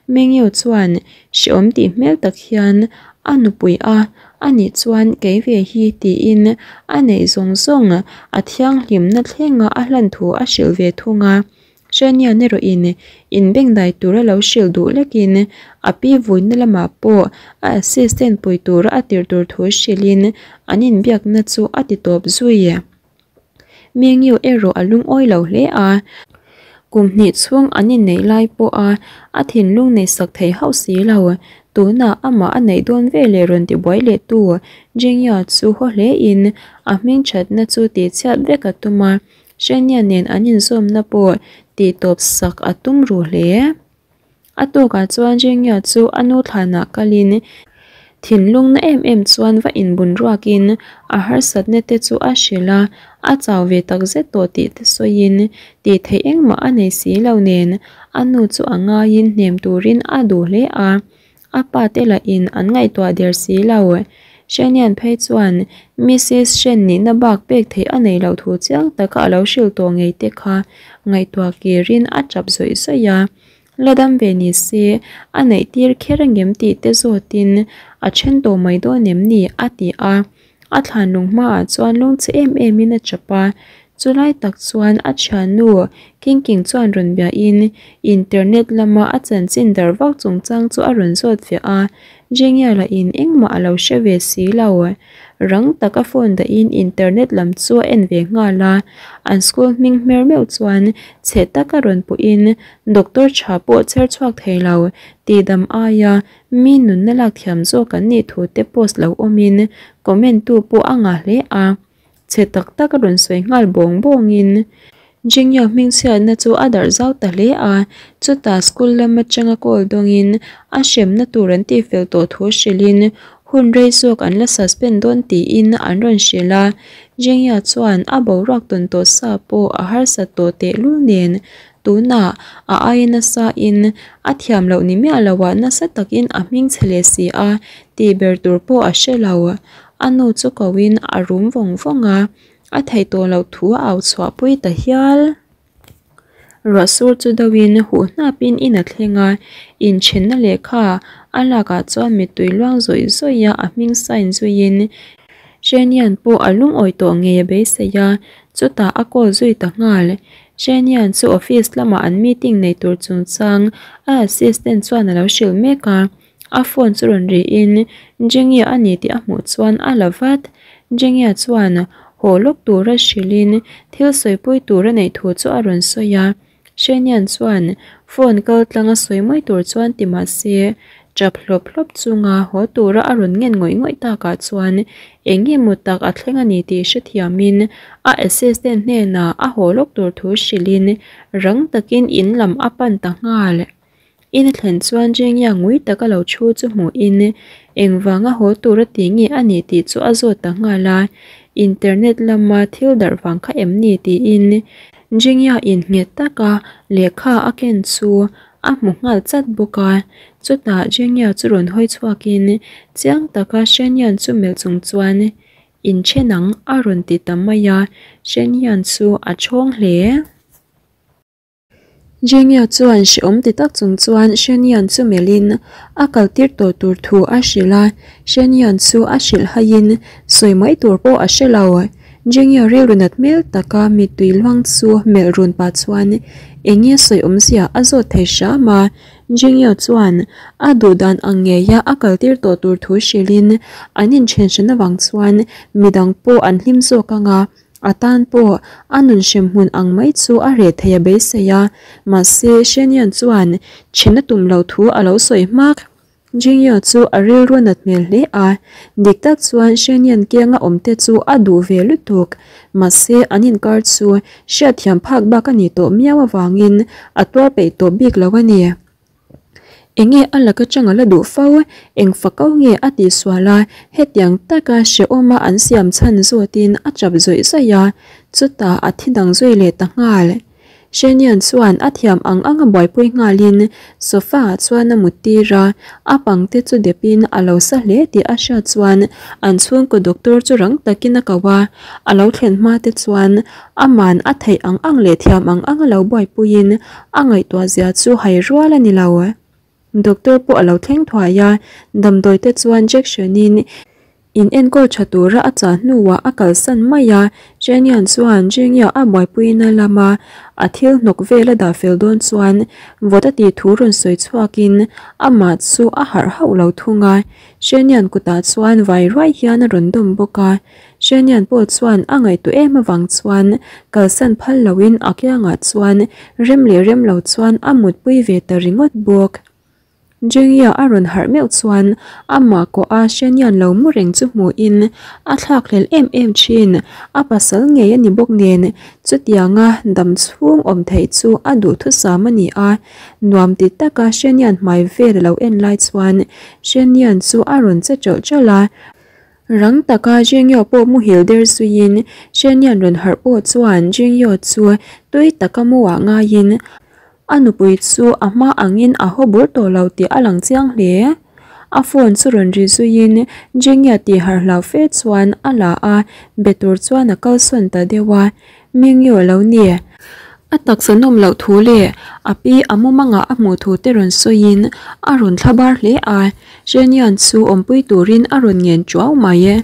Mengyu chuan hreawm tih hmel tak hian a nupui a, a nih chuan kei ve hi tiin a neih zawng zawng a thianghlimna thlenga a hlan thu a hrilh ve thung a. Hrenian erawhin inbengdai tura lo hrilh duh lekin a pi vuina lamah pawh a assistant pui tura a tirh tur thu hrilhin an inbiakna chu a ti tawp zui. Mengyu erawh a lungawi lo hle a, kum hnih chhung an inneih lai pawha a thinlung neihsak thei hauh si lo. Tunah amah a neih dawn veleh rawn tibuai lehtu Jingya chu haw hlein a hmingthatna chu tihchhiat vek a tum a. Hrenia nen an inzawmna pawh tihtawp sak a tum ru hle. A tawkah chuan Jingya chu a nu thlanah kalin thinlung na em em chuan va inbun ruakin a harsatna te chu a hrilh a, a chau ve takzet tawh tih te sawiin tih theih engmah a nei si lo nen a nu chu a ngaiin hnem turin a duh hle a. A pa te lahin an ngaihtuah der si lo. Shenian phei chuan Missis Shen nihna bak pek theih a nei loh thu chiang taka a lo hrilh tawh ngei te kha ngaihtuah kirin a tap zawih zawih a. La dam ve ni se a neih tir kher angem tih te zawtin a then tawh mai dawn em ni a ti a. A thlan lung hmaah chuan lungchhe em emin a chap a, chulai tak chuan a thiannu Kingking chuan rawn biahin internet lama a chanchin dar vak chungchang chu a rawn zawt ve a, Jingya lahin engmah a lo hre ve si lo. Rang taka phone dahin internet lam chu a en ve nghal a, an school hming hmer meuh chuan chhe taka rawn puhin doctor tha pawh chher chhuak thei lo tihdam aia Mi nunna lak thiam zawk an nih thu te post lo awmin comment tu pawh a ngah hle a, chhe tak tak a rawn sawi nghal bawng bawngin Jingya hmingchhiatna chu a darh zau ta hle a, chutah school lam atanga call dawngin a hremna tur an tihfel tawh thu hrilhin hun rei zawk an la suspend dawn tiin an rawn hrilh a, Jingya chuan a boruak tawn tawh sa pawh a harsat tawh tehlul nen Tunah a aia nasa in a thiam loh ni miah lo ah nasa takin a hming chhe leh si a, tih ber tur pawh a hre lo. A nu chu ko in a rum vawng vawng a, a theih tawh loh thu a au chhuah pui ta hial. Ruah sur chu deuh in huh hnap in in a thleng a, inthenna lehkha a lak ah chuan mittui luang zawih zawih a a hming sign zui in. Shen Yan pawh a lungawi tawh ngei a beisei a, chutah a call zui ta nghal. Shen Yan chu office lamah an meeting nei tur chungchang a assistant chuan a lo hrilh mek a, a phone chu rawn rihin Jingya a ni tih a hmuh chuan a la vat. Jingya chuan haw lawk tura hrilhin thil sawipui tur a neih thu chu a rawn sawi a. Shenian chuan phone kal tlang a sawi mai tur chuan ti mah se, tap hlawp hlawp chunga haw tura a rawn ngen ngawih ngawih takah chuan eng nge maw tak a thleng a ni tih hrethiamin a assistant hnenah a haw lawk tur thu hrilhin rang takin in lam a pan ta nghal. In a thlen chuan Jengya ngui taka lo thu chu hmuhin engvanga haw tura ti nge a nih tih chu a zawt ta nghal a, internet lama thil darh vang kha em ni tiin Jengya in nghet taka lehkha a ken chu a hmu nghal chat bawk a. Chutah Jengya chu rawn hawi chhuakin chiang taka Shenyan chu melh chung chuan Inthen ang a rawn ti ta mai a, Shenyan chu a thawng hle. Jenia chuan hrehawm ti tak chung chuan Shenian chu melhin a kaltir tawh tur thu a hrilh a, Shenian chu a hrilh haiin sawi mai tur pawh a hre lo. Jenia rilru nat hmel taka mittui luang chu melh run pah chuan eng nge sawi awmzia a zawt thei hram a, Jenia chuan a duh dan ang ngeia a kaltir tawh tur thu hrilhin an inthen hran avang chuan midang pawh an hlim zawk ang a, A tan pawh a nun hrem hmun ang mai chu a reh thei a beisei a, mahse Shenian chuan then a tum lo thu a lo sawi hmak. Jingyo chu a rilru nat hmel hle a, dik tak chuan Shenian kianga awm te chu a duh ve lutuk, mahse an inkar chu hriatthiam phak bak a nih tawh miau avangin a tuar peih tawh bik lo a ni. Enge a laka chang a la duh fo? Eng fakau nge a tihsual a, hetiang taka hrehawma an siam chhan zawtin a chap zawih zawih a, chutah a thi dang zui leh ta nghal. Shenian chuan a thiam ang ang a buaipui nghalin sofa ah chuan a mut tir a, a pangte chu depin a lo sa hle tih a hriat chuan an chhungkaw doctor chu rang takin a ko a, a lo thlen hma te chuan Aman a theih ang ang leh thiam ang ang a lo buaipuiin a ngaihtuah zia chu hai rual a ni lo. Doctor pawh a lo thleng thuai a, damdawi te chuan jection in in enkawl tha tura a chah hnuah a kalsan mai a, Chenian chuan Jingya a buaipuina lama a thil hnawk vel a dah fel dawn chuan vawt a tih thu rawn sawi chhuakin amah chu a harh hauh lo thung a, Chenian kutah chuan vai ruai hian a rawn dawm bawk a. Shenian pawh chuan a ngaihtuah em avang chuan kalsan phal loin a kiangah chuan rem leh rem lo chuan a mutpui ve ta ringawt bawk. Jingya a rawn harh meuh chuan amah kawh a Shenian lo mu reng chu hmuhin a thlakhlelh em em thin, a pasal ngei a ni bawk nen chutianga dam chhung awm theih chu a duhthusam a ni a, nuam ti taka Shenian hmai vel a lo en lai chuan Shenian chu a rawn che ṭawlh ṭawlh a. Rang taka Jingyo pawh muhil der zuiin Shenian rawn harh pawh chuan Jingyo chu tui taka mu ah ngaiin a nupui chu a hma angin a haw bur tawh lo tih a lang chiang hle. A phone chu rawn ri zuiin Jingya tih harh hlau fe chuan a la a, be tur chuan a kalsawn ta deuh a. Mingyo lo ni. A taksa nawm loh thu leh a pi a mumangah a hmuh thu te rawn sawiin a rawn thla bar hle a, Shenian chu awmpui turin a rawn ngen tuau mai e.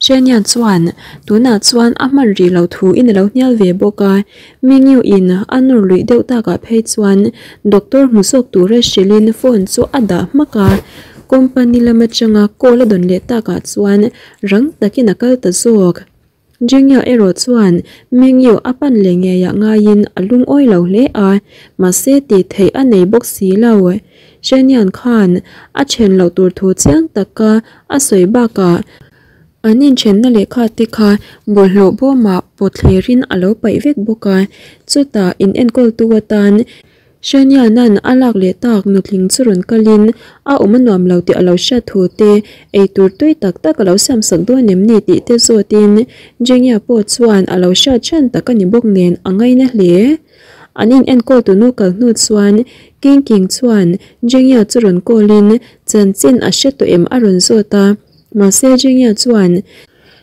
Shenian chuan tunah chuan a hman rih loh thu in a lo hnial ve bawk a, Mingyu in a nawr luih deuh takah phei chuan doctor hmu zawk tura hrilhin phone chu a dah hmak a, company lam atanga call a dawn leh takah chuan rang takin a kal ta zawk. Jingya erawh chuan Mingyu a pan leh ngeiah ngaiin a lungawi lo hle a, mahse tih theih a nei bawk si lo. Shenian khan a then loh tur thu chiang taka a sawi bakah an inthenna lehkha te kha bawlhhlawh bawmah pawt thlerin a lo paih vek bawk a, chutah in enkawltu atan Shanianan a lak leh tak nutling chu rawn kalin a awm a nuam lo tih a lo hriat thu te, eitur tui tak tak a lo siamsak dawn em ni tih te zawtin Jingya pawh chuan a lo hriat ṭhen tak a ni bawk nen a ngaina hle. An in enkawl tunu kal hnu chuan King King chuan Jingya chu rawn call-in chanchin a hre tawh em a rawn zawt a, mahse Jingya chuan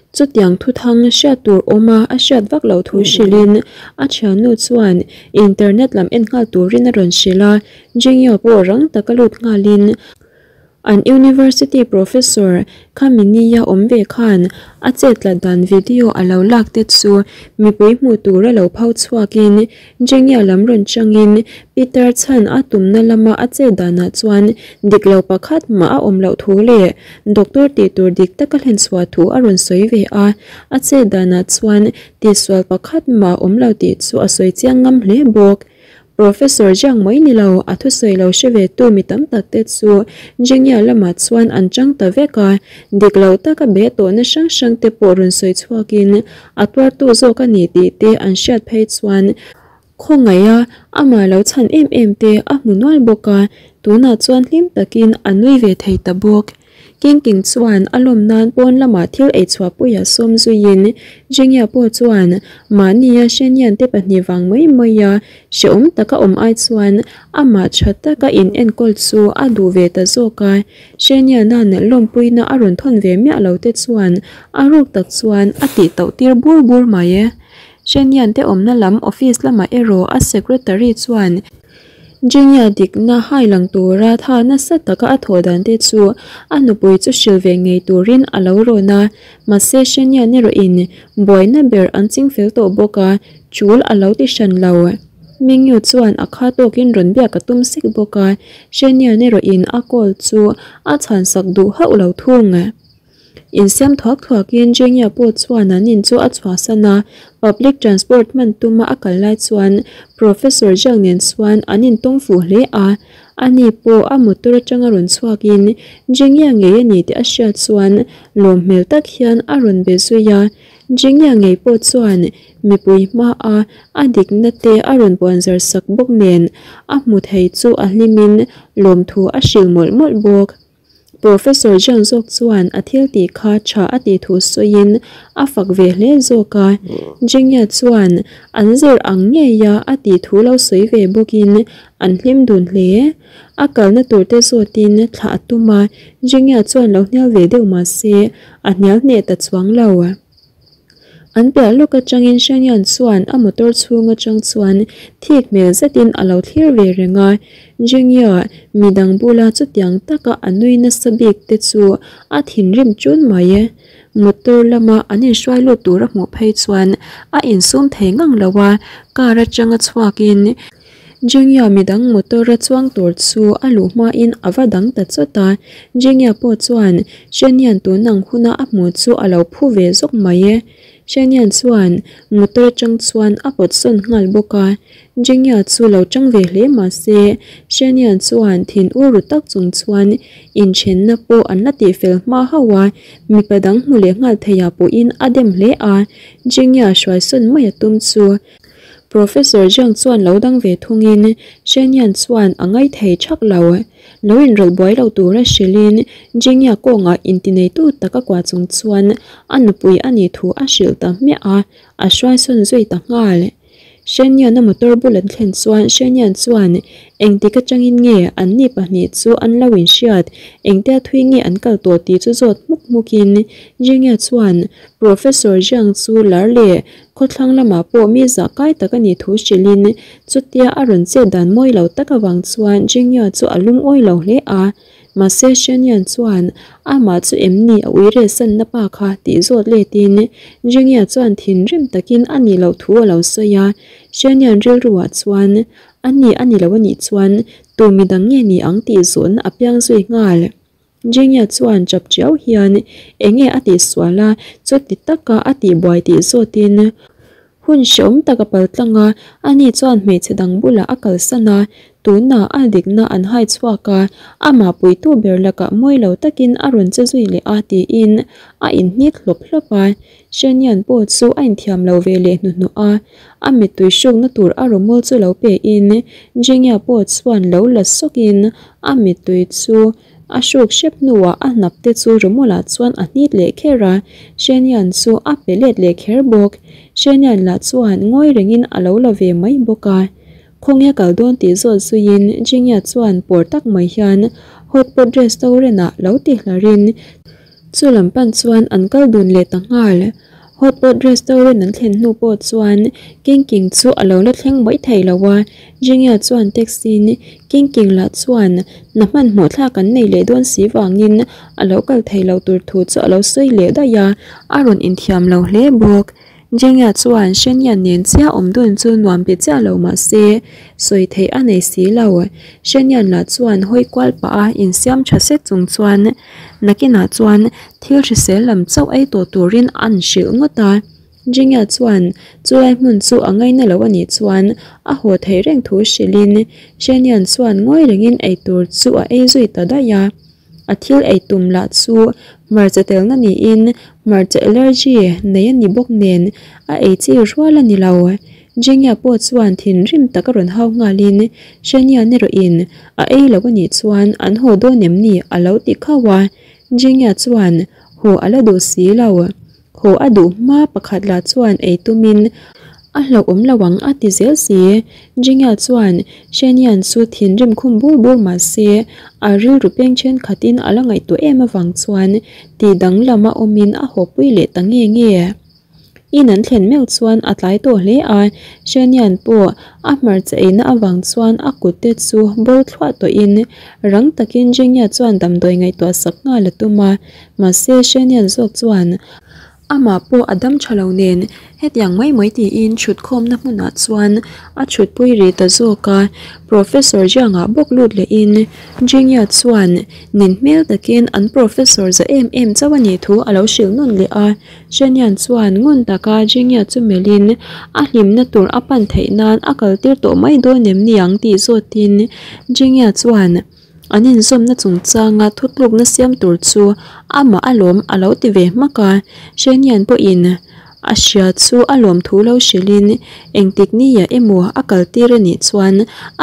Chutiang thuthang hriat tur awma a hriat vak loh thu hrilhin a thiannu chuan internet lam en nghal turin a rawn hrilh a, Jingyo pawh rang taka lut nghalin An university professor khami nia awm ve khan a chetla dan video a lo lak te chu mipui hmuh tura lo pho chhuakin Jengya lam rawn changin Peter chhan a tumna lama a chet danah chuan dik lo pakhat mah a awm loh thu leh doctor tih tur dik taka hlen chhuah thu a rawn sawi ve a, a chet danah chuan tihsual pakhat mah a awm lo tih chu a sawi chiang ngam hle bawk. Professor Jiang mai ni lo, a thusawi lo hre ve tu mi tam tak te chu Jingya lamah chuan an chang ta vek a, dik lo taka be tawhna hrang hrang te pawh rawn sawi chhuakin a tuartu zawk a ni tih te an hriat phei chuan khawngaiha amah lo chhan em em te a hmu nual bawk a, tunah chuan hlim takin a nui ve thei ta bawk. Kingking chuan a lawm nan pawn lamah thil ei chhuahpuia sawm zuiin Jingya pawh chuan mahnia Shenian te pahnih vang mai maia hrehawm taka awm ai chuan amah tha taka in enkawl chu a duh ve ta zawk a. Sheniana'n lawmpuina a rawn thawn ve miah lo te chuan a ruk tak chuan a tih tauh tir bur bur mai. Shenian te awmna lam office lamah erawh a secretary chuan Jingya dikna hai lang tura tha nasa taka a thawh dan te chu a nupui chu hrilh ve ngei turin a lo rawn a, mahse Shenian erawhin buaina ber an ching fel tawh bawk a, chul a lo ti hran lo. Mingyu chuan a kha tawkin rawn biak a tum sek bawk a, Shenian erawhin a call chu a chhansak duh hauh lo thung. Insiam thuak thuakin Jengya pawh chuan an in chu a chhuahsan a, public transport hman tuma a kal lai chuan Professor Jiang nen chuan an intawng fuh hle a. Ani pawh a motor atanga rawn chhuakin Jengya ngei a ni tih a hriat chuan lawm hmel tak hian a rawn be zui a. Jengya ngei pawh chuan mipui hmaa a dikna te a rawn puanzar sak bawk nen a hmu thei chu a hlimin lawmthu a hrilh mawlh mawlh bawk. Professor Jiang zawk chuan a thil tih kha tha a tih thu sawiin a fak ve hle zawk a. Jingya chuan an zir ang ngeia a tih thu lo sawi ve bawkin an hlim dun hle. A kalna tur te zawtin thlah a tum a, Jingya chuan lo hnial ve deuh mah se a hnial hneh ta chuang lo. An piah lawk atangin Shanyan chuan a motor chhung atang chuan thik hmel zetin a lo thlir ve reng a. Jingya midang bula chutiang taka a nui nasa bik te chu a thinrim chun mai. Motor lama an inhruai lut tur a hmuh phei chuan a insum thei ngang lo a, car atanga chhuakin Jingya midang motor a chuang tur chu a luh hmain a va dang ta chawt a. Jingya pawh chuan Shenian tun ang huna a hmuh chu a lo phu ve zawk mai e. Shenian chuan motor atang chuan a pawt sawn nghal bawk a. Jingya chu lo tang ve hle mah se Shenian chuan thin ur ru tak chung chuan inthenna pawh an la tihfel hma hauh a, mipa dang hmu leh nghal theiah pawhin a dem hle a. Jingya hruai sawn mai a tum chu Professor Jiang chuan lo dang ve thungin Shen Yan chuan a ngaithei thak lo. Lo inrawlh buai lo tura hrilhin Jingya kawngah intineitu taka kua chung chuan a nupui a nih thu a hrilh ta hmiah a, a hruaisawn zui ta nghal. Shen Yan-a motor bul an thlen chuan Shen Yan chuan engtik atangin nge anni pahnih chu an lo inhriat, engtia thui nge an kal tawh tih chu zawt hmuk hmukin Jingya chuan Professor Jiang chu lar leh Khawthlang lamah pawh mi zah kai tak a nih thu hrilhin chutia a rawn chet dan mawi lo tak avang chuan Jingya chu a lungawi lo hle a. Mahse Shenian chuan amah chu em ni a ui rehsanna pa kha tih zawt letin Jingya chuan thinrim takin a nih loh thu a lo sawi a. Shenian rilruah chuan a ni a ni lo a nih chuan tu midang nge ni ang tih zawhna a piang zui nghal. Jingya chuan chap chiau hian enge a tihsual a, chuti taka a tihbuai tih zawtin hun hrehawm tak a pal tlang a, ani chuan hmeichhe dang bulah a kalsan a, tunah a dikna an hai chhuak a, amah puitu ber lakah mawi lo takin a rawn che zui leh a tiin a inhnit hlawp hlawp a. Shenian pawh chu a inthiam lo ve leh hnuhnawh a, a mittui hrukna tur a rawmawl chu lo pein Jingya pawh chuan lo la sawkin a mittui chu a hruk hrep hnuah a hnap te chu rawmawlah chuan a hnit leh kher a, Shenian chu a pe let leh kher bawk. Shenian lah chuan ngawi rengin a lo la ve mai bawk a. Khawnge kal dawn tih zawt zuiin Jingya chuan pawr tak mai hian Hot Pot Restaurant ah lo ti hlarin, Chu lam pan chuan an kal dun leh ta nghal. Hot Pot Restaurant an thlen hnu pawh chuan King King chu a lo la thleng mai thei lo a, Jingya chuan taxi in King King lah chuan hna hmanhmawh thlak an nei leh dawn si vangin a lo kal thei lo tur thu chu a lo sawi leh daih a, a rawn inthiam lo hle bawk. Jingya chuan Shenyan nen chiah awm dun chu nuam ti chiah lo mah se sawi theih a nei si lo. Shenyan lah chuan hawi kual pah a insiam tha sek chung chuan Nakinah chuan thil hrisel lam chauh ei tawh turin an hrilh ngawt a. Jingya chuan chulai hmun chu a ngaina lo a nih chuan a haw theih reng thu hrilhin Shenian chuan ngawi rengin eitur chu a ei zui ta daih a. A thil ei tum lah chu hmarcha telna niin hmarcha allergy nei a ni bawk nen a ei chi rual a ni lo. Jingya pawh chuan thinrim tak a rawn hau nghalin Shenian erawhin a ei lo a nih chuan an haw dawn em ni a lo ti khauh a, Jingya chuan haw a la duh si lo. Haw a duh hma pakhat lah chuan ei tumin a hlauhawm lo ang a ti zel si. Jingya chuan Shenian chu thinrim khum bur bur mah se a rilru peng thenkhatin a la ngaihtuah em avang chuan tih danglam a awmin a hawpui leh ta nge nge. In an thlen meuh chuan a tlai tawh hle a, Shanian pawh a hmarcha eina avang chuan a kut te chu bo thluah tawhin rang takin Jingya chuan damdawi ngaihtuah sak nghal a tum a, mahse Shanian zawk chuan amah pawh a dam tha lo nen hetiang mai mai tiin thutkhawmna hmunah chuan a thutpui rih ta zawk a, Professor Jiang-ah bawk lut lehin Jingya chuan nin hmel takin an Professor za em em chauh a nih thu a lo hrilh nawn leh a. Shanian chuan ngun taka Jingya chu melhin a hlimna tur a pan theih nan a kaltir tawh mai dawn em ni ang tih zawtin Jingya chuan an inzawmna chungchanga thutlukna siam tur chu amah alawm a lo ti ve hmak a. Shanian pawhin a hria chu a lawmthu lo hrilhin engtik nia emaw a kaltir a nih chuan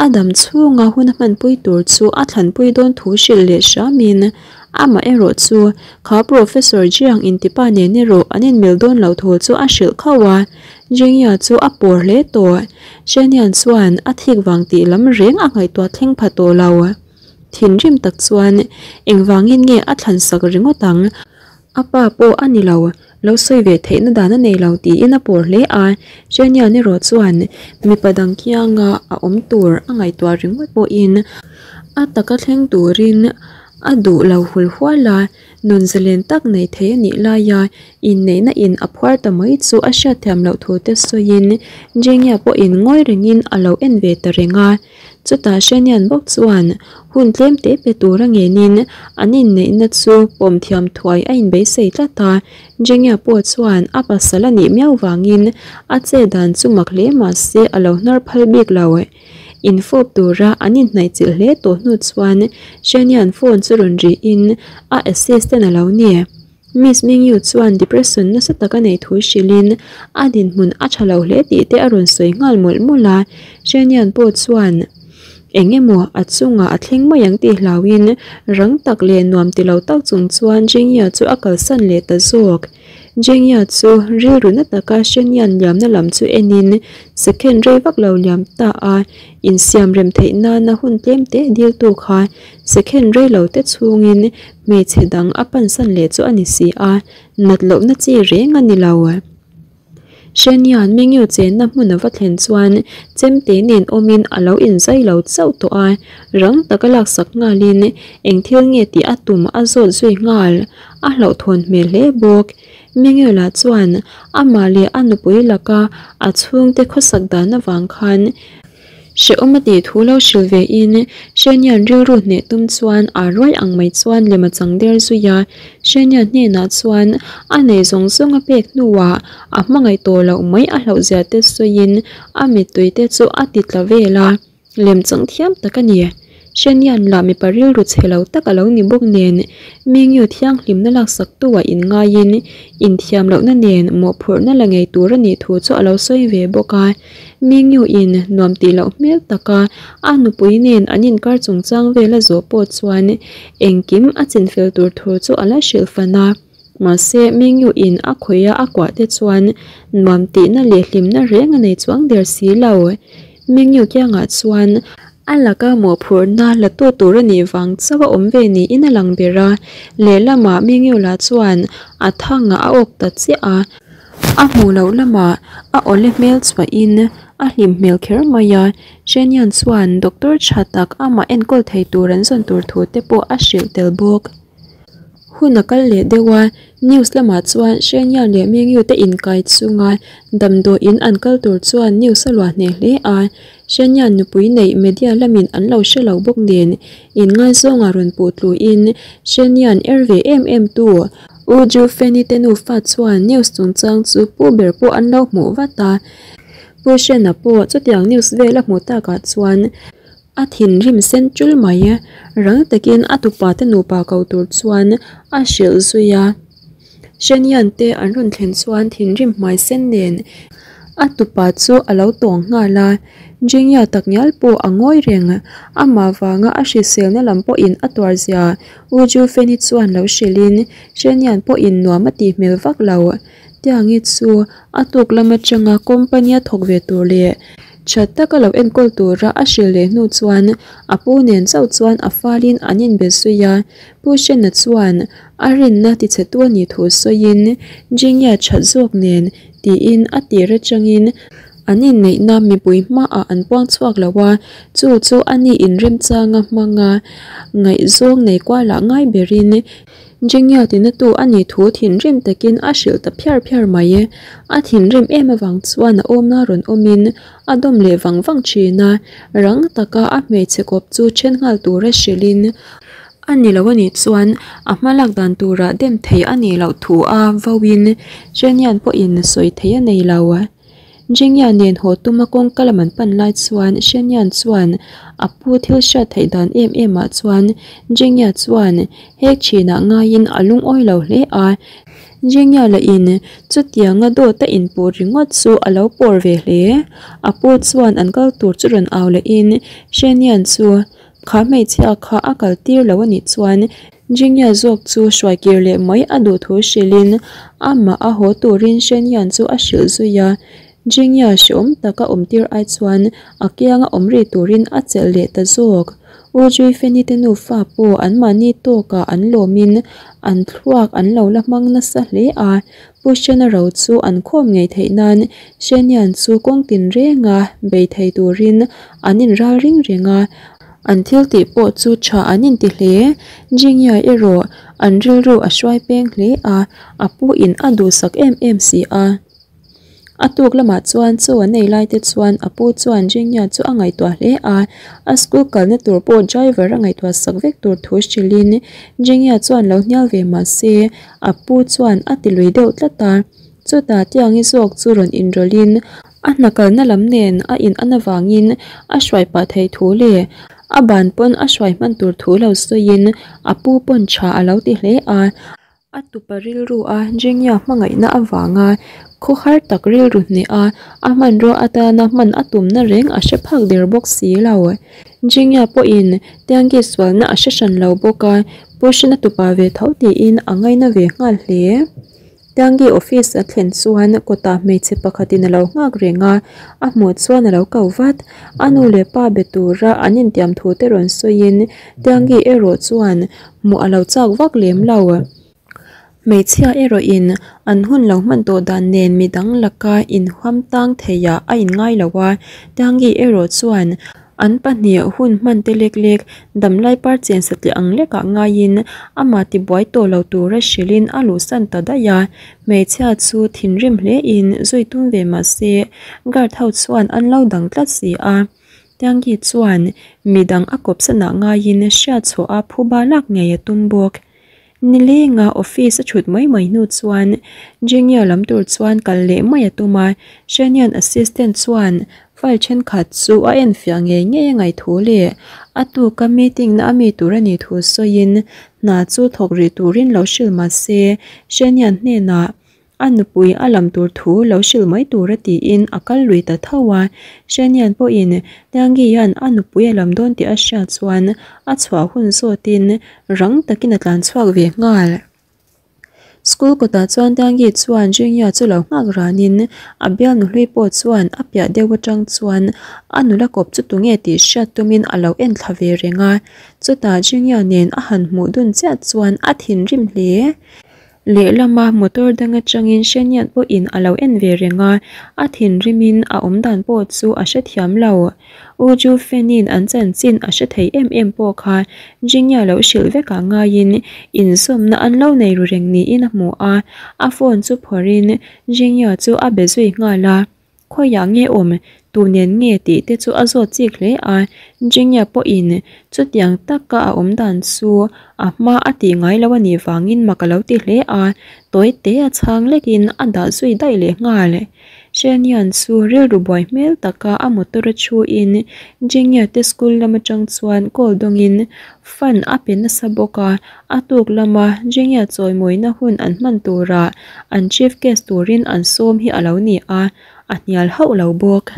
a dam chhunga hun a hmanpui tur chu a thlanpui dawn thu hrilh leh hramin Amah erawh chu kha Professor Jiang intipa nen erawh an inmil dawn loh thu chu a hrilh khauh a, Jingya chu a pawr hle tawh. Shenian chuan a thik vang tih lam reng a ngaihtuah thleng pha tawh lo. Thinrim tak chuan engvangin nge a thlan sak ringawt ang? A pa pawh a ni lo, lo sawi ve theihna dan a nei lo tiin a pawr hle a. Shenian erawh chuan mipa dang kianga a awm tur a ngaihtuah ringawt pawhin a taka thleng turin A duh lo hul hual a, nun zalen tak nei thei a nih laia inneihna in a phuar ta mai chu a hriatthiam loh thu te sawiin Jingya pawhin ngawi rengin a lo en ve ta reng a. Chutah Shenian bawk chuan hun tlem te pe tura ngenin an inneihna chu pawm thiam thuai a inbeisei tlat a. Jingya pawh chuan a pasal a nih miau vangin a che dan chu mak hle mahse a lo hnar phal bik lo. Infawp tura an inhnaihchilh hle tawh hnu chuan Shania'n phone chu rawn rihin a assistant a lo ni. Miss Mingyu chuan depression nasa tak a neih thu hrilhin a dinhmun a tha lo hle tih te a rawn sawi nghal mawlh mawlh a. Shania'n pawh chuan eng emaw a chungah a thleng mai ang tih hlauhin rang tak leh nuam ti lo tak chung chuan Jingya chu a kalsan leh ta zawk. Jengya chu rilru na taka Shenian liamna lam chu enin second rei vak lo liam ta a, insiam rem theih nana hun tlem te diltu kha second rei lo te chhungin hmeichhe dang a pansan leh chu a ni si a, nat lohna chi reng a ni lo. Shenian Mengyu chenna hmun a va thlen chuan chemte nen awmin a lo inzai lo chauh tawh a, rang taka laksak nghalin eng thil nge tih a tum a zawt zui nghal. A hlauhthawn hmel hle bawk. Mingela chuan amah leh a nupui laka a chhungte khawsak dan avang khan hrehawm a tih thu lo hrilh ve in Shenian rilru hneh tum chuan a ruai ang mai chuan lem a chang der zui a. Shenia hnenah chuan a nei zawng zawng a pek hnuah a hmangaih tawh loh mai a hlauhzia te sawiin a mittui te chu a ti tla vel a. Lem chang thiam tak a ni. Shenian lah mipa rilru chhe lo tak a lo ni bawk nen, Mingyu thianghlimna laksak tu ah inngaiin inthiam lohna nen mawhphurhna la ngei tur a nih thu chu a lo sawi ve bawk a. Mingyu in nuam tih loh hmel taka a nupui nen an inkar chungchang vel a zawh pawh chuan engkim a chinfel tur thu chu a la hrilh fan a. Mahse, Mingyu in a khawih a a kuah te chuan nuam tihna leh hlimna reng a nei chuang der si lo. Mingyu kiangah chuan a laka mawhphurhna la tu tur a nih vang chauh a awm ve niin a lang ber a, lehlamah Mingyu lah chuan a thangah a awk ta chiah a. A hmuh loh lamah a awle hmel chhuahin a hlim hmel kher mai a, Shenyan chuan doctor tha tak amah enkawl thei tur an zawn tur thu te pawh a hrilh tel bawk. Hun a kal leh deuh a, news lamah chuan Shenyan leh Mengyu te inkai chunga damdawiin an kal tur chuan news a luah hneh hle a, Shenyan nupui neih media lamin an lo hre lo bawk nen inngaizawngah rawn puh tluin Shenyan er ve em em tu U Ju Feni te nufa chuan news chungchang chu pu ber pawh an lo hmuh vat a. Pu Hrena pawh chutiang news vel a hmuh takah chuan a thinrim sen tul mai. Rang takin a tupa te nupa ko tur chuan a hrilh zui a. Hrenian te an rawn thlen chuan thinrim hmai sen nen a tupa chu a lo tawng nghal a. Jingya takngial pawh a ngawi reng. Amah vanga a hriselna lam pawhin a tuar zia U Ju Feni chuan lo hrilhin Hrenian pawhin nuam a tih hmel vak lo. Tiangi chu a tuk lam atanga company a thawk ve tur leh tha taka lo enkawl tura a hrilh leh hnu chuan a pu nen chauh chuan a falin an inbe zui a. Pu Hrena chuan a rinna tichhetu a nih thu sawiin Jingya that zawk nen tiin a tir atangin an inneihna mipui hmaah an puang chhuak lo a, chu chu a ni inremchanga hmanga ngaihzawng nei kualah ngai berin Jingya tinatu a nih thu thinrim takin a hrilh ta phiar phiar mai. A thinrim em avang chuan a awmna rawn awmin a dawm leh vang vang thin a, rang taka a hmeichhe kawp chu then nghal tura hrilhin a ni lo a nih chuan a hma lak dan turah dem thei a nih loh thu a vauin Zhenian pawhin sawi thei a nei lo. Jingya nen haw tuma kawngka lam an pan lai chuan Zhenian chuan a pu thil hriat theih dan em em ah chuan Jingya chuan hek thinah ngaiin a lungawi lo hle a, Jingya lahin chutianga dawt a inpuh ringawt chu a lo pawr ve hle. A pu chuan an kal tur chu rawn au lehin Zhenian chu Kha hmeichhia kha a kal tir lo a nih chuan Jingya zawk chu hruai kir leh mai a duh thu hrilhin amah a haw turin Shenyan chu a hrilh zui a. Jingya hreawm taka awm tir ai chuan a kianga awm ri turin a chelh leh ta zawk. U Juifeni te nufa pawh anmahni tawkah an lawmin an thluak an lo la hmang nasa hle a. Pu Shena ro chu an khawm ngei theih nan Shenian chu kawng tinrenga bei thei turin an inral ring reng a, an thil tih pawh chu tha an inti hle. Jingya erawh an rilru a hruai peng hle a, a pu in a duhsak em em si a. A tuk lamah chuan chaw an ei lai te chuan a pu chuan Jingya chu a ngaihtuah hle a, a school kalna tur pawh driver a ngaihtuah sak vek tur thu hrilhin Jingya chuan lo hnial ve mah se A pu chuan a ti lui deuh tlat a, chutah Tiangi zawk chu rawn inrawlhin a hna kalna lam nen a in an avangin a hruai pah theih thu leh a ban pawn a hruai hman tur thu lo sawiin a pu pawn tha a lo ti hle a. A tupa rilru a Jingya hmangaihna avanga khawhar tak rilru hneh a a hmanrua atana hman a tumna reng a hre phak der bawk si lo. Jingya pawhin Tiangi sualna a hre hran lo bawk a, Pu Hrina tupa ve tho tiin a ngaina ve nghal hle. Tiangi office a thlen chuan kawtah hmeichhe pakhatin a lo nghak reng a, a hmuh chuan a lo ko vat. A nu leh pa be tura an intiam thu te rawn sawiin Tiangi erawh chuan hmuh a lo chak vak lem lo. Hmeichhia erawhin an hun lo hman tawh dan nen midang laka inhuam tang theiah a inngai lo a, Tiangi erawh chuan an pahnih hun hman te lek lek damlai par chen satliah ang lekah ngaiin amah tibuai tawh lo tura hrilhin a luhsan ta daih a, hmeichhia chu thinrim hlein zui tum ve mah se guard ho chuan an lo dang tlat si a. Tiangi chuan midang a kawpsanah ngaiin hriatchhuah a phuba lak ngei a tum bawk. Nilenga office a thut mai mai hnu chuan Jingya lam tur chuan kal leh mai a tum a, Shanian assistant chuan file thenkhat chu a enfiah ngei ngei a ngaih thu leh a tuka meeting na a mi tur a nih thu sawiin hna chu thawk rih turin lo hrilh mah se Shanian hnenah A nupui a lam tur thu lo hrilh mai tur a tiin a kal lui ta tho a. Shanian pawhin Tiangian a nupui a lam dawn tih a hriat chuan a chhuah hun zawtin rang takin a tlan chhuak ve nghal. School kawtah chuan Tiangi chuan Jingya chu lo nghak ranin a bial nuhlui pawh chuan a piah deuh atang chuan a nula kawp chu tunge tih hriat tumin a lo en thla ve reng a. Chutah Jingya nen a han hmuh dun chiah chuan a thinrim hle. Lehlama motor dang atangin Shenyan pawhin a lo en ve reng a, a thinrimin a awmdan pawh chu a hrethiam lo. U Ju Fenin an chanchin a hre thei em em pawh kha Jingya lo hrilh vekah ngaiin inzawmna an lo nei ru reng niin a hmu a, a phone chu phawrhin Jingya chu a be zui nghal a. Khawiah nge awm, tu nen nge tih te chu a zawt chik hle a, Jingya pawhin chutiang taka a awm dan chu a hma a tih ngai lo a nih vangin mak a lo ti hle a, tawi te a chhang lekin a dah zui daih leh nghal. Shenian chu rilru buai hmel taka a motor a thuin Jingya te school lam atang chuan call dawngin fund a pe nasa bawk a, a tuk lama Jingya chawimawina hun an hman turah an chief guest turin an sawm hi a lo ni a, a hnial hauh lo bawk.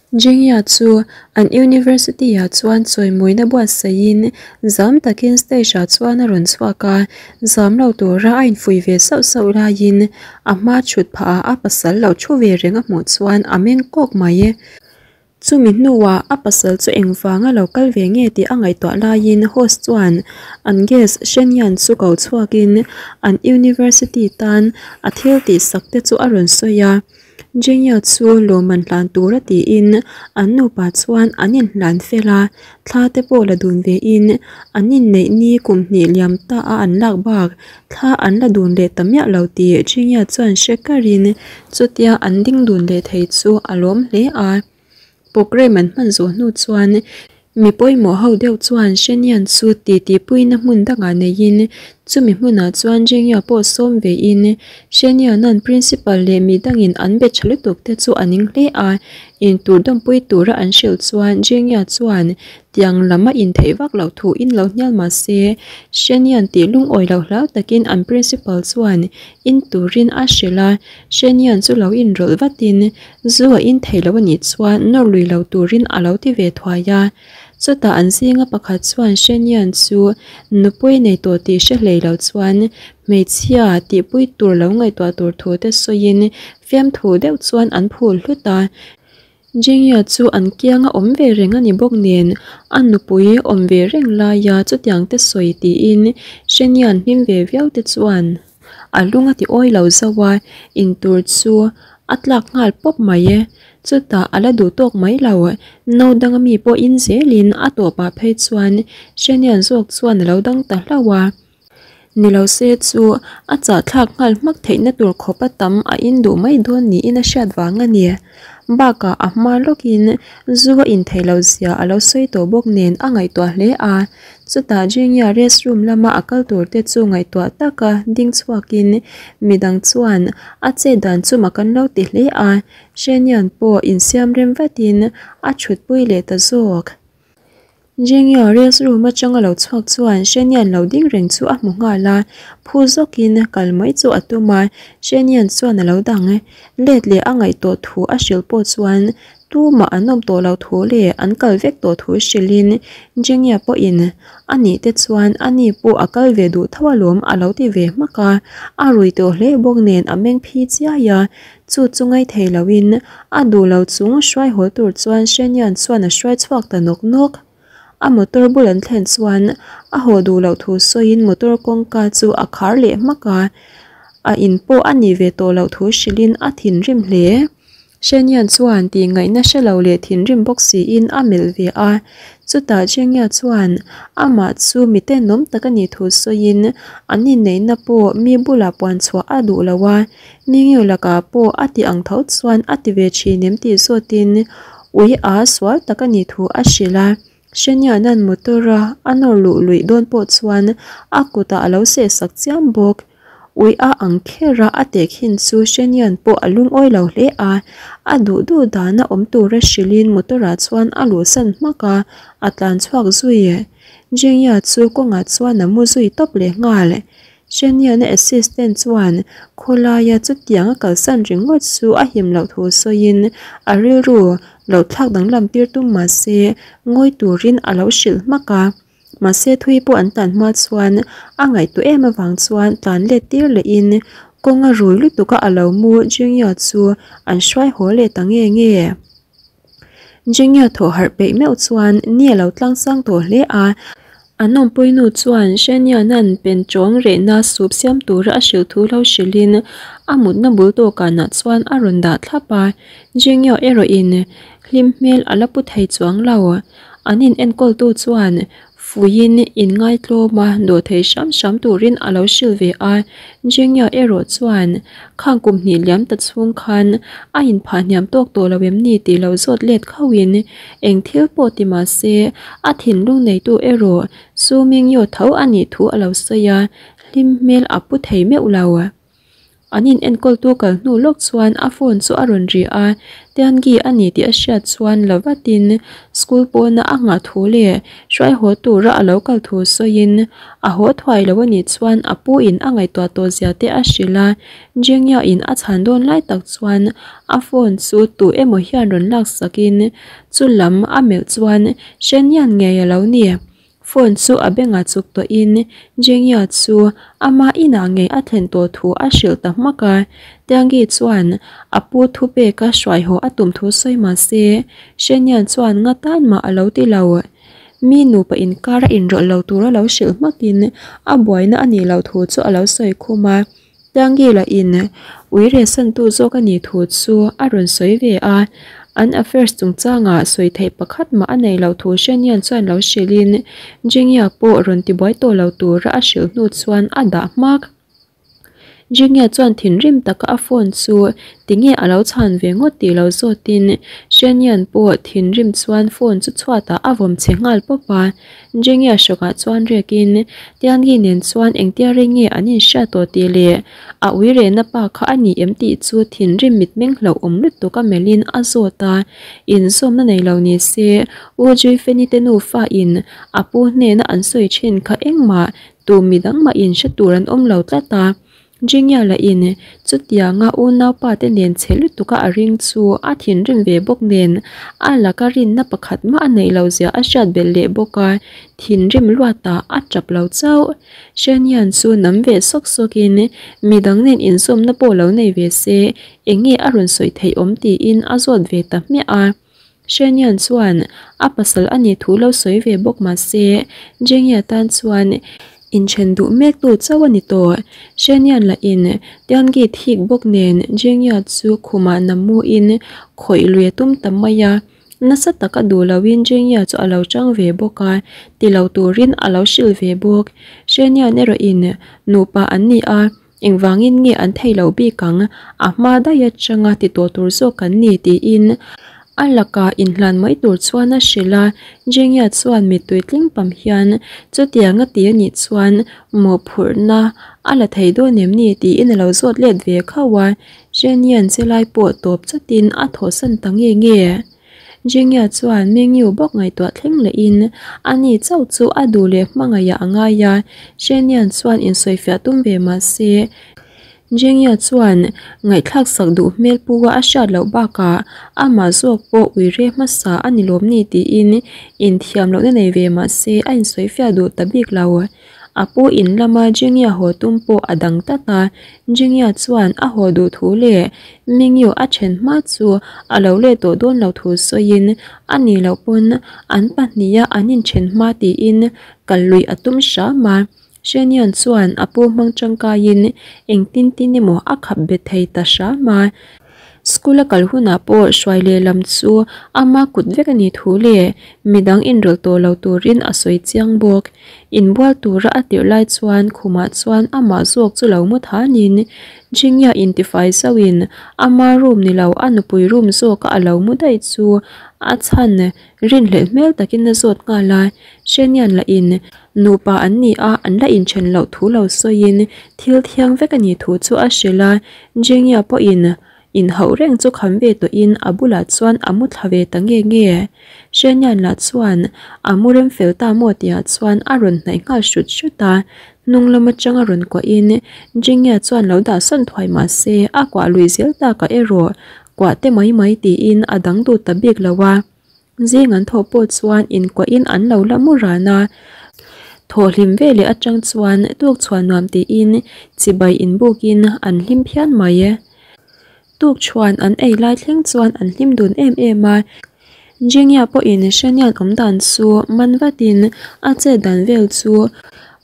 Jingya chu an university-ah chuan chawimawina buatsaihin zam takin stage-ah chuan a rawn chhuak a, zam lo tura a infuih ve sauh sauh laiin a hma thut phahah a pasal lo thu ve reng a hmuh chuan a meng kawk mai. Chumi hnuah a pasal chu engvanga lo kal ve nge tih a ngaihtuah laiin host chuan an guest Shenyan chu ko chhuakin an university tan a thil tihsak te chu a rawn sawi a. Jingya chu lawmman hlan tura tiin an nupa chuan an inhlan fel a, thla te pawh la dun vein an inneih ni kum hnih liam ta a an lak bak thla an la dun leh ta miah lo tih Jingya chuan hre karin chutia an ding dun leh thei chu a lawm hle a. Programme an hman zawh hnu chuan mi pawimawh ho deuh chuan Shenian chu titi puina hmun dangah neiin chumi hmunah chuan Jingya pawh sawm vein Shenianan principal leh mi dangin an be tha lutuk te chu a ning hle a, intur dawmpui tura an hrilh chuan Jingya chuan tiang lam a intheih vak loh thu in lo hnial mah se Shenian tih lungawi loh hlau takin an principal chuan in turin a hrilh a, Shenian chu lo inrawlh vatin Zu a in thei lo a nih chuan nawr lui lo turin a lo ti ve thuai a. Chutah an zinga pakhat chuan Shenian chu nupui nei tawh tih hre hlei lo chuan hmeichhia tihpui tur lo ngaihtuah tur thu te sawiin fiamthu deuh chuan an phul hlut a. Jingya chu an kianga awm ve reng a ni bawk nen a nupui awm ve reng laia chutiang te sawi tiin Shenian hlim ve viau te chuan A lung a ti awi lo zauh a, intur chu a tlak nghal pawp mai e. Chutah a la duh tawk mai lo, no danga mi pawh in zelin a tawpah phei chuan Shanian zawk chuan a lo dang ta hlauh a. Ni lo se chu a chahthlak nghal hmak theihna tur khawpa tam a in duh mai dawn niin a hriat vang a ni. Bakah a hma lawkin zu a in theih loh zia a lo sawi tawh bawk nen a ngaihtuah hle a. Chutah Jingya rest room lama a kal tur te chu ngaihtuah taka ding chhuakin midang chuan a chet dan chu mak an lo ti hle a, Shenian pawh insiam rem vatin a thutpui leh ta zawk. Jingya rest room atanga lo chhuak chuan Shenian lo ding reng chu a hmu nghal a, phu zawkin kal mai chu a tum a, Shenian chuan a lo dang let leh a ngaihtuah thu a hrilh pawh chuan Tumah an awm tawh lo thu leh an kal vek tawh thu hrilhin Jingya pawhin a nih te chuan a ni pawh a kal ve duh tho alawm a lo ti ve hmak a, a rui tawh hle bawk nen a meng phi chiai a, chu chu ngai thei loin a duh lo chung hruai haw tur chuan Shenian chuan a hruai chhuak ta nawk nawk. A motor bul an thlen chuan a haw duh loh thu sawiin motor kawngka chu a khar leh hmak a, a in pawh a nih ve tawh loh thu hrilhin a thinrim hle. Shenian chuan tih ngaihna hre lo leh thinrim bawk siin a melh ve a. Chutah Jingya chuan amah chu mi tenawm tak a nih thu sawiin an inneihna pawh mi bulah puan chhuah a duh lo a, Mingyu lakah pawh a ti ang tho chuan a ti ve thin em tih zawtin ui a sual tak a nih thu a hrilh a. Shenianan motor a a nawr luh luih dawn pawh chuan a kutah a lo sehsak chiam bawk. Ui a ang kher a, a tehkhin chu Shenian pawh a lungawi lo hle a, a duh duh dana awm tura hrilhin motor-ah chuan a luhsan hmak a, a tlan chhuak zui. Jingya chu kawngah chuan a mu zui tawp leh nghal. Shenian-a assistant chuan khawlaia chutiang a kalsan ringawt chu a him loh thu sawiin a rilru lo thlak danglam tir tum mah se ngawi turin a lo hrilh hmak a. Mahse thui pawh an tlan hma chuan a ngaihtuah em avang chuan tlan let tir lehin kawng a rui lutuk a a lo mu Jingya chu an hruai haw leh ta nge nge. Jingya thaw harh peih meuh chuan ni a lo tlang sang tawh hle a. An awmpuinu chuan Shenyan-a'n penchawng rehna soup siam tura a hrilh thu lo hrilhin a mutna bul dawhkanah chuan a rawn dah thlap a. Jingyo erawhin hlim hmel a la pu thei chuang lo. An inenkawltu chuan Fuiin inngaitlawma dawhthei hram hram turin a lo hrilh ve a, Jingya erawh chuan khang kum hnih liam ta chhung khan a inphah hniam tawk tawh lo em ni tih lo zawt let khauhin eng thil pawh ti mah se a thinlung neitu erawh Su Mingyo tho a nih thu a lo sawi a, hlim hmel a pu thei meuh lo. An in enkawltu kal hnu lawk chuan a phone chu a rawn ri a, Tiangi a ni tih a hriat chuan la vatin school pawna a nghah thu leh hruai haw tura a lo kal thu sawiin a haw thuai lo a nih chuan a pu in a ngaihtuah tawh zia te a hrilh a, Jingya in a chhan dawn lai tak chuan a phone chu tu emaw hian rawn lak sakin chu lam a melh chuan Shenyan ngei a lo ni. Phone chu a bengah chuk tawhin Jingya chu ama inah ngei a thlen tawh thu a hrilh ta hmak a. Tiangi chuan a pu thu peka hruai haw a tum thu sawi mah se, Shenyan chuan nga tan mah a lo ti lo. Mi nupa inkar a inrawlh lo tur a lo hrilh hmakin a buaina a nih loh thu chu a lo sawi khum a. Tiangi lahin uire santu zawk a nih thu chu a rawn sawi ve a, an affairs chungchangah sawi theih pakhat mah a nei loh thu Shenyan chuan lo hrilhin Jingya pawh rawn tibuai tawh lo tura a hrilh hnu chuan a dah hmak. Jingya chuan thinrim taka a phone chu tinge a lo chhan ve ngawt tih lo zawtin Shenyan pawh thinrim chuan phone chu chhuatah a vawm chhe nghal pawp a. Jingya hrawkah chuan rekin Tiangi nen chuan engtia rei nge an inhriat tawh tih leh a ui rehna pa kha a ni em tih chu thinrim mitmeng hlauh awm lutuk a melhin a zawt a, inzawmna nei lo ni se U Juifeni te nufa in a pu hnena an sawi thin kha engmah tu midang mah inhre tur an awm lo tlat a. Jingya lahin chutianga unaupa te nen chhe lutuka a ring chu a thinrim ve bawk nen a laka rinna pakhat mah a neih loh zia a hriat belh leh bawk a, thinrim luatah a tap lo chauh. Shenyan chu nam ve sawk sawkin midang nen inzawmna pawh lo nei ve se eng nge a rawn sawi theih awm tiin a zawt ve ta hmiah a. Shenyan chuan a pasal a nih thu lo sawi ve bawk mah se, Jingya tan chuan inthen duh mek tu chauh a ni tawh. Shenyan lahin Tiangi thik bawk nen Jingya chu khumah namuin khawih lui a tum ta mai a, nasa taka duh loin Jingya chu a lo chang ve bawk a, ti lo turin a lo hrilh ve bawk. Shenyan erawhin nupa an ni a. Engvangin nge an thei lo bik ang? A hma daih atanga ti tawh tur zawk kan ni tiin a lakah inhlan mai tur chuan a hrilh a. Jingya chuan mittui tling pam hian chutiang a ti a nih chuan mawhphurhna a la thei dawn em ni tiin a lo zawt let ve khauh a. Zhenian che lai pawh tawp chatin a thawhsan ta nge nge. Jingya chuan Mingyu bawk ngaihtuah thleng lehin ani chauh chu a duh leh hmangaihah a ngai a, Shenian chuan insawifiah tum ve mah se Jingya chuan ngaihthlak sak duh hmel pu a a hriat loh bakah amah zawk pawh uire hmasa a ni lawm ni tiin inthiam lohna nei ve mah se a insawifiah duh ta bik lo. A pu in lama Jingya haw tum pawh a dang tlat a, Jingya chuan a haw duh thu leh Mingyu a then hma chu a lo let tawh dawn lo thu sawiin a nih loh pawn an pahniha an inthen hma tiin kal luih a tum hram a. Shenian chuan a pu hmang tangkaiin engtin tin emaw a khap bet thei ta hram a. School a kal hunah pawh hruai lehlam chu ama kut vek a nih thu leh midang inrawlh tawh lo turin a sawi chiang bawk. Inbual tura a tirh lai chuan khumah chuan amah zawk chu lo mu thanin Jingya intifai zauhin ama room ni lo a nupui room zawka a lo mu daih chu a chhan rinhlelh hmel takin a zawt nghal a. Shenian lahin nupa an ni a, an la inthen loh thu lo sawiin thil thiang vek a nih thu chu a hrilh a. Jingya pawhin Inhauh reng chu kham ve tawhin a bulah chuan a mu thla ve ta nge nge. Hrenian lah chuan a mu rem fel ta maw tihah chuan a rawn hnaih nghal hrut hrut a, hnung lam atanga rawn kuahin Jingya chuan lo dah sawn thuai mah se a kuah lui zel takah erawh kuah te mai mai tiin a dang dut ta bik lo a. Zing an thawh pawh chuan inkuahin an lo la mu ran a, thawh hlim veleh atang chuan tuk chhuah nuam tiin chibai inbukin an hlim phian mai. Tuk chhuan an ei lai thleng chuan an hlim dun em em a. Jingya pawhin Shen Yan awmdan chu man vatin a chet dan vel chu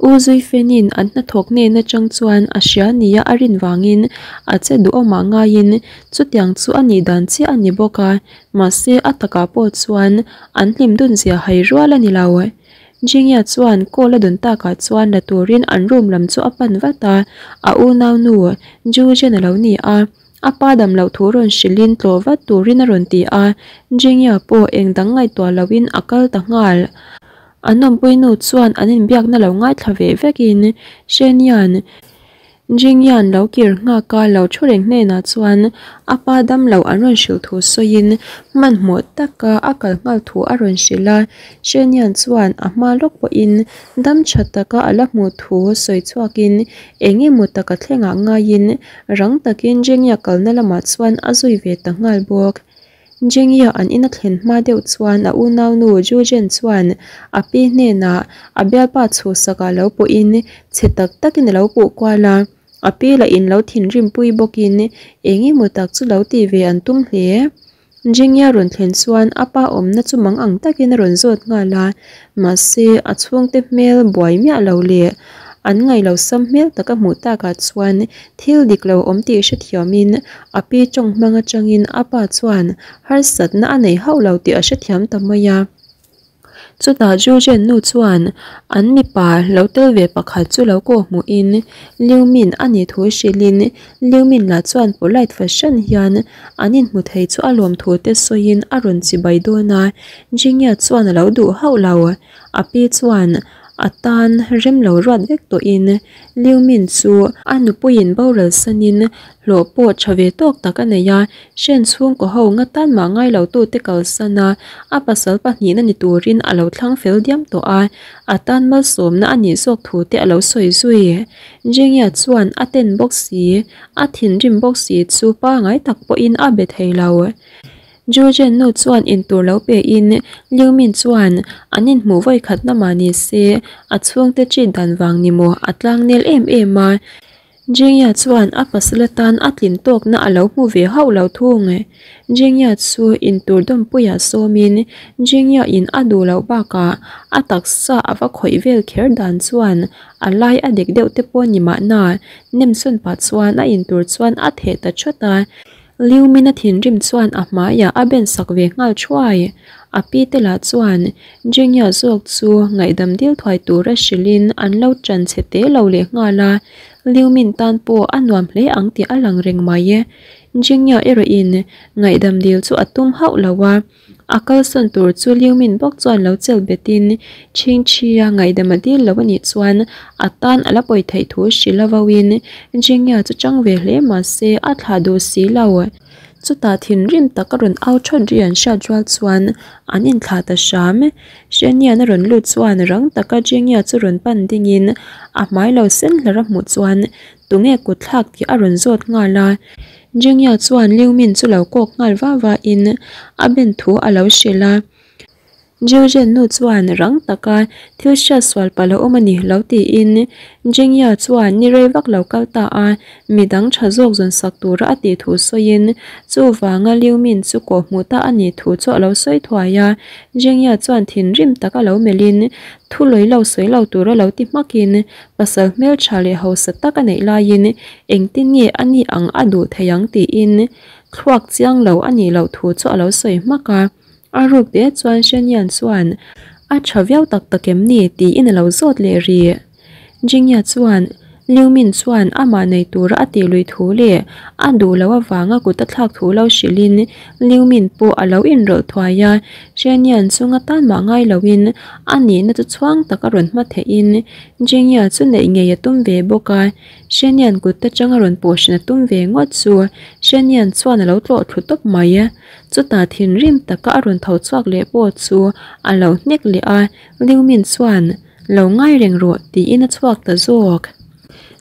U Zuifenin an hnathawk hnen atang chuan a hria nia a rin vangin a che duhawmah ngaiin chutiang chu a nih dan chiah a ni bawk a, mahse a takah pawh chuan an hlim dun zia hai rual a ni lo. Jingya chuan call a dawn takah chuan la turin an room lam chu a pan vat a, a unaunu Ju Zhen a lo ni a, a pa dam loh thu rawn hrilhin tlawh vat turin a rawn ti a, Jingya pawh eng dang ngaihtuah loin a kal ta nghal. An awmpuinu chuan an inbiakna lo ngaithla ve vekin Shen Yan Jingyan lo kir nghak a lo thu reng hnenah chuan a pa damlo an rawn hrilh thu sawiin hmanhmawh taka a kal nghal thu a rawn hrilh a. Shen Yan chuan a hma lawk pawhin dam tha taka a la hmuh thu sawi chhuakin eng emaw taka thlengah ngaiin rang takin Jingya kalna lamah chuan a zui ve ta nghal bawk. Jingya an ina thlen hma deuh chuan a unaunu Ju Zhen chuan a pi hnenah a bialpa chhuhsakah lo pawhin chhe tak takin a lo puh kual a, a pi lah in lo thinrimpui bawkin eng emaw tak chu lo tih ve an tum hle. Jingya rawn thlen chuan a pa awmna chu mang ang takin a rawn zawt nghal a, mahse a chhungte hmel buai miah lo leh an ngaih lo sam hmel tak a hmuh takah chuan thil dik lo awm tih hrethiamin a pi tawng hmang atangin a pa chuan harsatna a nei hauh lo tih a hrethiam ta mai a. Chutah Jujen nu chuan an mipa lo tel ve pakhat chu lo kawh hmuhin Liu Min a nih thu hrilhin Liu Min lah chuan polite fahran hian an inhmu thei chu a lawm thu te sawiin a rawn chibai dawn a, Jingya chuan a lo duh hauh lo. A pi chuan a tan rem lo ruat vek tawhin Liu Min chu a nupuiin boral sanin hlawh pawh tha ve tawk tak a nei a, Shen chhungkaw ho nga tan mah ngai lo tute kalsan a, a pasal pahnihna ni turin a lo thlang fel diam tawh a, a tan malsawmna a nih zawk thu te a lo sawi zui. Jingya chuan a ten bawk si, a thinrim bawk si chu pangai tak pawhin a be thei lo. Jujen nu chuan intur lo pe in Liu Min chuan an inhmuh vawi khatna mah ni se a chhungte treat dan vang ni maw a tlangnel em em a. Jingya chuan a pasal atan a tlin tawkna a lo hmu ve hauh lo thung. Jingya chu intur dawmpuiah sawmin Jingya in a duh loh bakah a taksa a va khawih vel kher dan chuan a lai a dek deuh te pawh ni mahna nemsawn pah chuan a intur chuan a theh ta thawt a. Liu Min a thinrim chuan a hmaiah a ben sak ve nghal thuai. A pi te lah chuan Jingya zawk chu ngaihdam dil thuai tura hrilhin an lo ṭan chhe te lo leh nghal a, Liu Min tan pawh a nuam hle ang tih a lang reng mai. Jingya erawhin ngaihdam dil chu a tum hauh lo a. A kalsawn tur chu Liu Min bawk chuan lo chelh betin Chhingchhia ngaihdam a dil lo a nih chuan a tan a la pawi theih thu hrilh a vauin Jingya chu chang ve hle mahse a thlah duh si lo. Chutah thinrim tak a rawn au thawt ri an hriat rual chuan an inthlah ta hram. Shen Yan a rawn lut chuan rang taka Jingya chu rawn pan dingin a hmai lo sen hlar a hmuh chuan tunge kut thlak tih a rawn zawt nghal a. Jingya chuan Liu Min chu lo kawk nghal va va in a ben thu a lo hrilh a. Jiujian nu chuan rang taka thil hriat sual palh a awm a ni lo tiin Jingya chuan ni rei vak lo kal ta a, midang tha zawk zawn sak tura a tih thu sawiin chuvanga Liu Min chu kawh hmuh ta a nih thu chu a lo sawi thuai a. Jingya chuan thinrim taka lo melhin thu lawi lo sawi lo tura lo ti hmakin Pasal hmeltha leh hausa tak a neih laiin engtin nge a nih ang a duh thei ang tiin thluak chiang lo a nih loh thu chu a lo sawi hmak a. A ruk te chuan Shen Yan chuan a tha viau tak tak em ni tiin a lo zawt leh rih. Jingya chuan Liu Min chuan amah nei tura a tih lui thu leh a duh loh avanga kut a thlak thu lo hrilhin Liu Min pawh a lo inrawlh thuai a. Shen Yan chunga tan mah ngai loin a nihna chu chhuang tak a rawn hma theihin Jingya chu neih ngei a tum ve bawk a, Shen Yan kut atang a rawn pawh hran a tum ve ngawt chu Shen Yan chuan a lo tlawh thlu tawp mai. Chutah thinrim taka a rawn tho chhuak leh pawh chu a lo hnek leh a, Liu Min chuan, Lo ngai reng rawh tiin a chhuak ta zawk.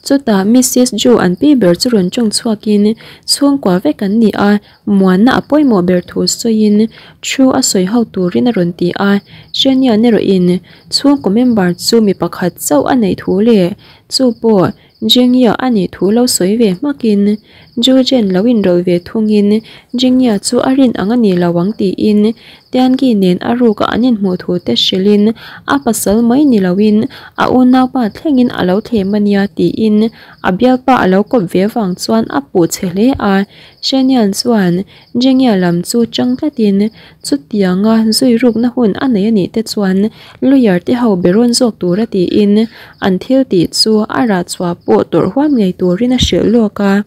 Chutah Missis Ju an pi ber chu rawn tawng chhuakin chhungkua vek an ni a, muanna a pawimawh ber thu sawiin thu a sawi ho turin a rawn ti a. Shen Yan erawhin chhungkaw member chu mi pakhat chauh a neih thu leh chu pawh Jingya a nih thu lo sawi ve hmakin Jujen lo inrawlh ve thungin Jingya chu a rin ang a ni lo ang tiin Tiangi nen a ruka an inhmuh thu te hrilhin a pasal mai ni loin a unaupa thlengin a lo thlem a nia tiin a bialpa a lo kawp ve vang chuan a puh chhe hle a. Shenian chuan Jingya lam chu chang tlatin chutianga zui rukna hun a nei a nih te chuan lawyer te ho be rawn zawk tura tiin an thil tih chu a rah chhuah pawh tawrh huam ngei turin a hrilh lawk a.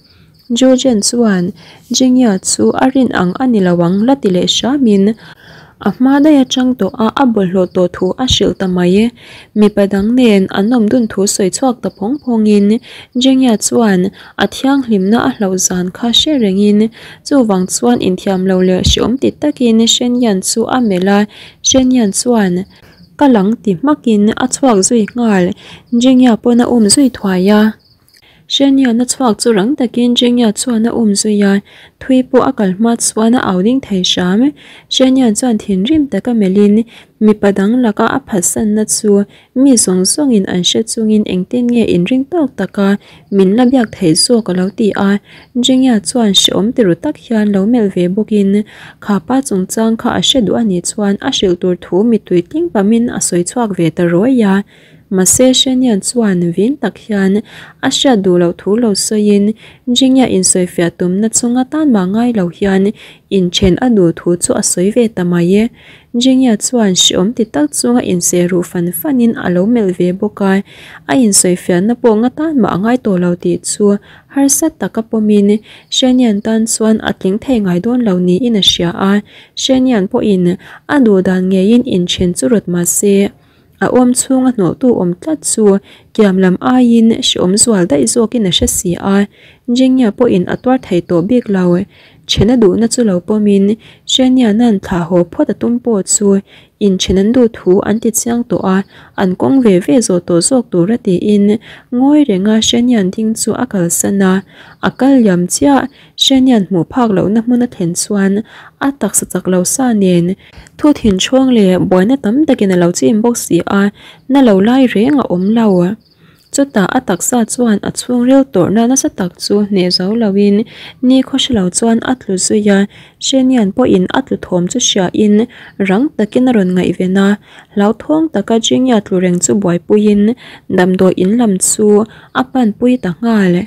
Jojen chuan Jingya chu a rin ang a ni lo ang la ti leh hramin a hma daih atang tawh a a bawlhhlawh tawh thu a hrilh ta mai. Mipa dang nen an awm dun thu sawi chhuak ta phawng phawngin Jingya chuan a thianghlimna a hlauh zan kha hre rengin chuvang chuan inthiam lo leh hreawm ti takin Shenyan chu a melh a, Shenyan chuan ka lang ti hmakin a chhuak zui nghal. Jingya pawn a um zui thuai a. Shenian a chhuak chu rang takin Jingya chuan a um zui a, thui pawh a kal hma chuan a au ding thei hram. Shenian chuan thinrim taka melhin mipa dang laka a phatsanna chu mi zawng zawngin an hre chungin engtin nge inring tawk taka min la biak theih zawk a lo ti a. Jingya chuan hrehawm ti ru tak hian lo melh ve bawkin kha pa chungchang kha a hre duh a nih chuan a hrilh tur thu mittui tling pamin a sawi chhuak ve ta ruai a. Mahse Shenian chuan vin tak hian a hriat duh loh thu lo sawiin Jingya insawifiah tumna chunga tan mah ngai lo hian inthen a duh thu chu a sawi ve ta mai e. Jingya chuan hreawm ti tak chunga inseh ruh fan fanin a lo melh ve bawk a, a insawifiahna pawh nga tan mah a ngai tawh lo tih chu harsa taka pawmin Shenian tan chuan a tling thei ngai dawn lo niin a hria a, Shenian pawhin a duh dan ngeiin inthen chu rawt mahse A awm chhunga hnawhtu awm tlat chu kiam lam aiin hreawm zual daih zawkin a hre si a, Jingya pawhin a tuar thei tawh bik lo. Then a duhna chu lo pawmin Sheniana'n thlah haw phawt a tum pawh chu inthen an duh thu an ti chiang tawh a, an kawng ve ve zawh tawh zawk tur a tiin ngawi renga Shenian ding chu a kalsan a, a kal liam chiah. Shenian hmuh phak lohna hmun a thlen chuan a taksa chak lo sa nen Thu thinchhawng leh buaina tam takin a lo chim bawk si a, na lo lai reng a awm lo. Chutah a taksa chuan a chhungril tawrhna nasa tak chu hneh zo loin ni khaw hre lo chuan a tlu zui a, Shenian pawhin a tlu thawm chu hriain rang takin a rawn ngaihven a, hlauthawng taka Jingya tlu reng chu buaipuiin damdawi in lam chu a panpui ta nghal.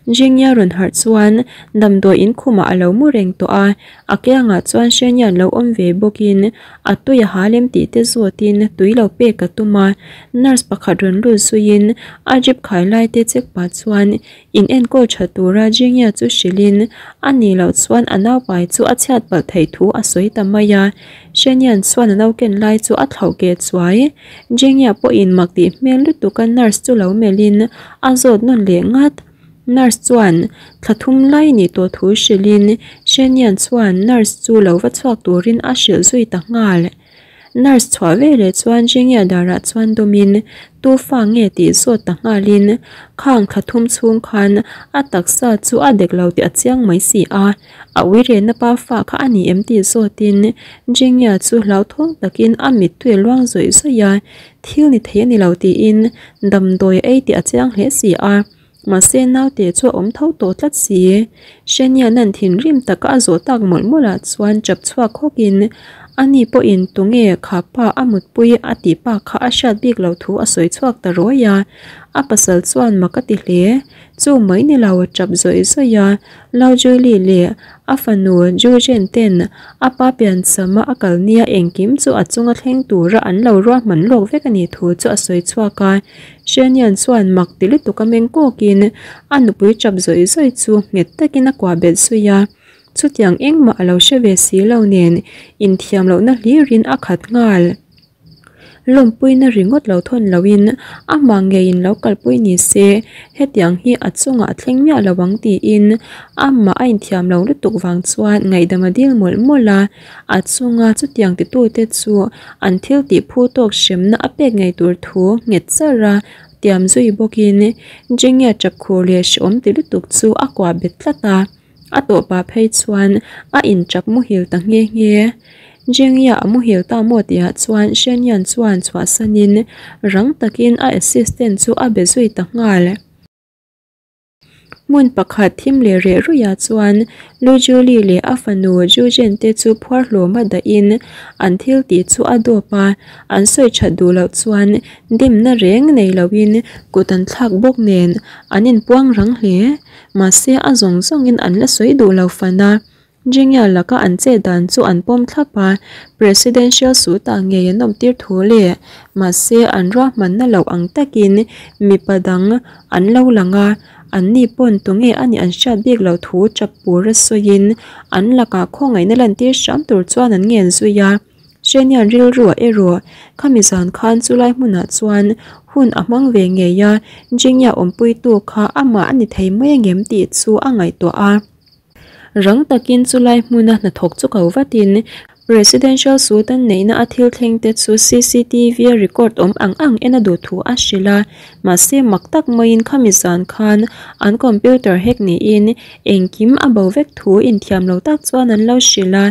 Jingya rawn harh chuan damdawi in khumah a lo mu reng tawh a, a kiangah chuan Shenian lo awm ve bawkin a tui a ha lem tih te zawtin tui lo pek a tum a, nurse pakhat rawn lut zuiin a drip khai lai te check pah chuan in enkawl tha tura Jingya chu hrilhin a nih loh chuan a naupai chu a chhiat palh theih thu a sawi ta mai a, Shenian chuan a nauken lai chu a thlauh keh chuai. Jingya pawhin mak tih hmel lutuka nurse chu lo melhin a zawt nawn leh ngat. Nurse chuan thla thum lai nih tawh thu hrilhin Shenian chuan nurse chu lo va chhuak turin a hrilh zui ta nghal. Nurse chhuah veleh chuan Jingya darah chuan dawmin tu fa nge tih zawt ta nghalin khang thla thum chhung khan a taksa chu a dek lo tih a chiang mai si a. A uirena pa fa kha a ni em tih zawtin Jingya chu hlauthawng takin a mittui a luang zawih zawih a, thil ni thei a ni lo tiin damdawi a ei tih a chiang hle si a, mahse naute chu a awm tho tawh tlat si. Sheniana'n thinrim taka a zawh tak mawlh mawlhah chuan chap chhuak hawkin ani pawhin tunge kha pa a mutpui a tih pa kha a hriat bik loh thu a sawi chhuak ta ruai a, a pasal chuan mak a ti hle. Chu mai ni lo chap zawih zawih a, Lau Julie leh a fanu Jujen ten a pa pianchama a kal nia engkim chu a chunga thleng tura an lo ruahman lawk vek a nih thu chu a sawi chhuak a. Shenian chuan mak ti lutuk a meng kawkin a nupui chap zawih zawih chu nghet takin a kuah bet zui a. Chutiang engmah a lo hre ve si lo nen inthiam lohna hlirin a khat nghal. Lawmpuina ringawt lo thawn loin amah ngeiin lo kalpui ni se, hetiang hi a chungah a thleng miah lo ang tiin amah a inthiam lo lutuk vang chuan ngaihdam a dil mawlh mawlh a, a chunga chutiang titute chu an thil tih phu tawk hremna a pek ngei tur thu nghet char a tiam zui bawkin Jingya chap khur leh hrehawm ti lutuk chu a kuah bet tlat a. A tawhpah phei chuan a inchap muhil ta nghe nghe. Jingya a muhil ta maw tihah chuan Shenyan chuan chhuahsanin rang takin a assistant chu a be zui ta nghal. Hmun pakhat thim leh reh ruihah chuan Lu Julie leh a fanu Ju Jen te chu phuar hlawma dahin an thil tih chu a dawp a, an sawi that duh loh chuan dimna reng nei loin kut an thlak bawk nen an inpuang rang hle. Mahse a zawng zawngin an la sawi duh lo fan a. Jingya laka an chet dan chu an pawm thlap a, Presidential suit-ah ngei an awmtir thu leh mahse an ruahmanna loh ang takin mipa dang an lo lang a, anni pawn tunge a nih an hriat bik loh thu tap pur a sawiin an lakah khawngaihna lantir hram tur chuan an ngen zui a. Hrenian rilruah erawh khami zan khan chulai hmunah chuan hun a hmang ve ngei a, Jingya awmpuitu kha amah a ni thei mai angem tih chu a ngaihtuah a. Rang takin chulai hmuna hnathawk chu ko vatin Presidential suit an neihna a thil thleng te chu CCTV a record awm ang ang en a duh thu a hrilh a, mahse mak tak maiin khami zan khan an computer hack niin engkim a bo vek thu inthiam lo tak chuan an lo hrilh a.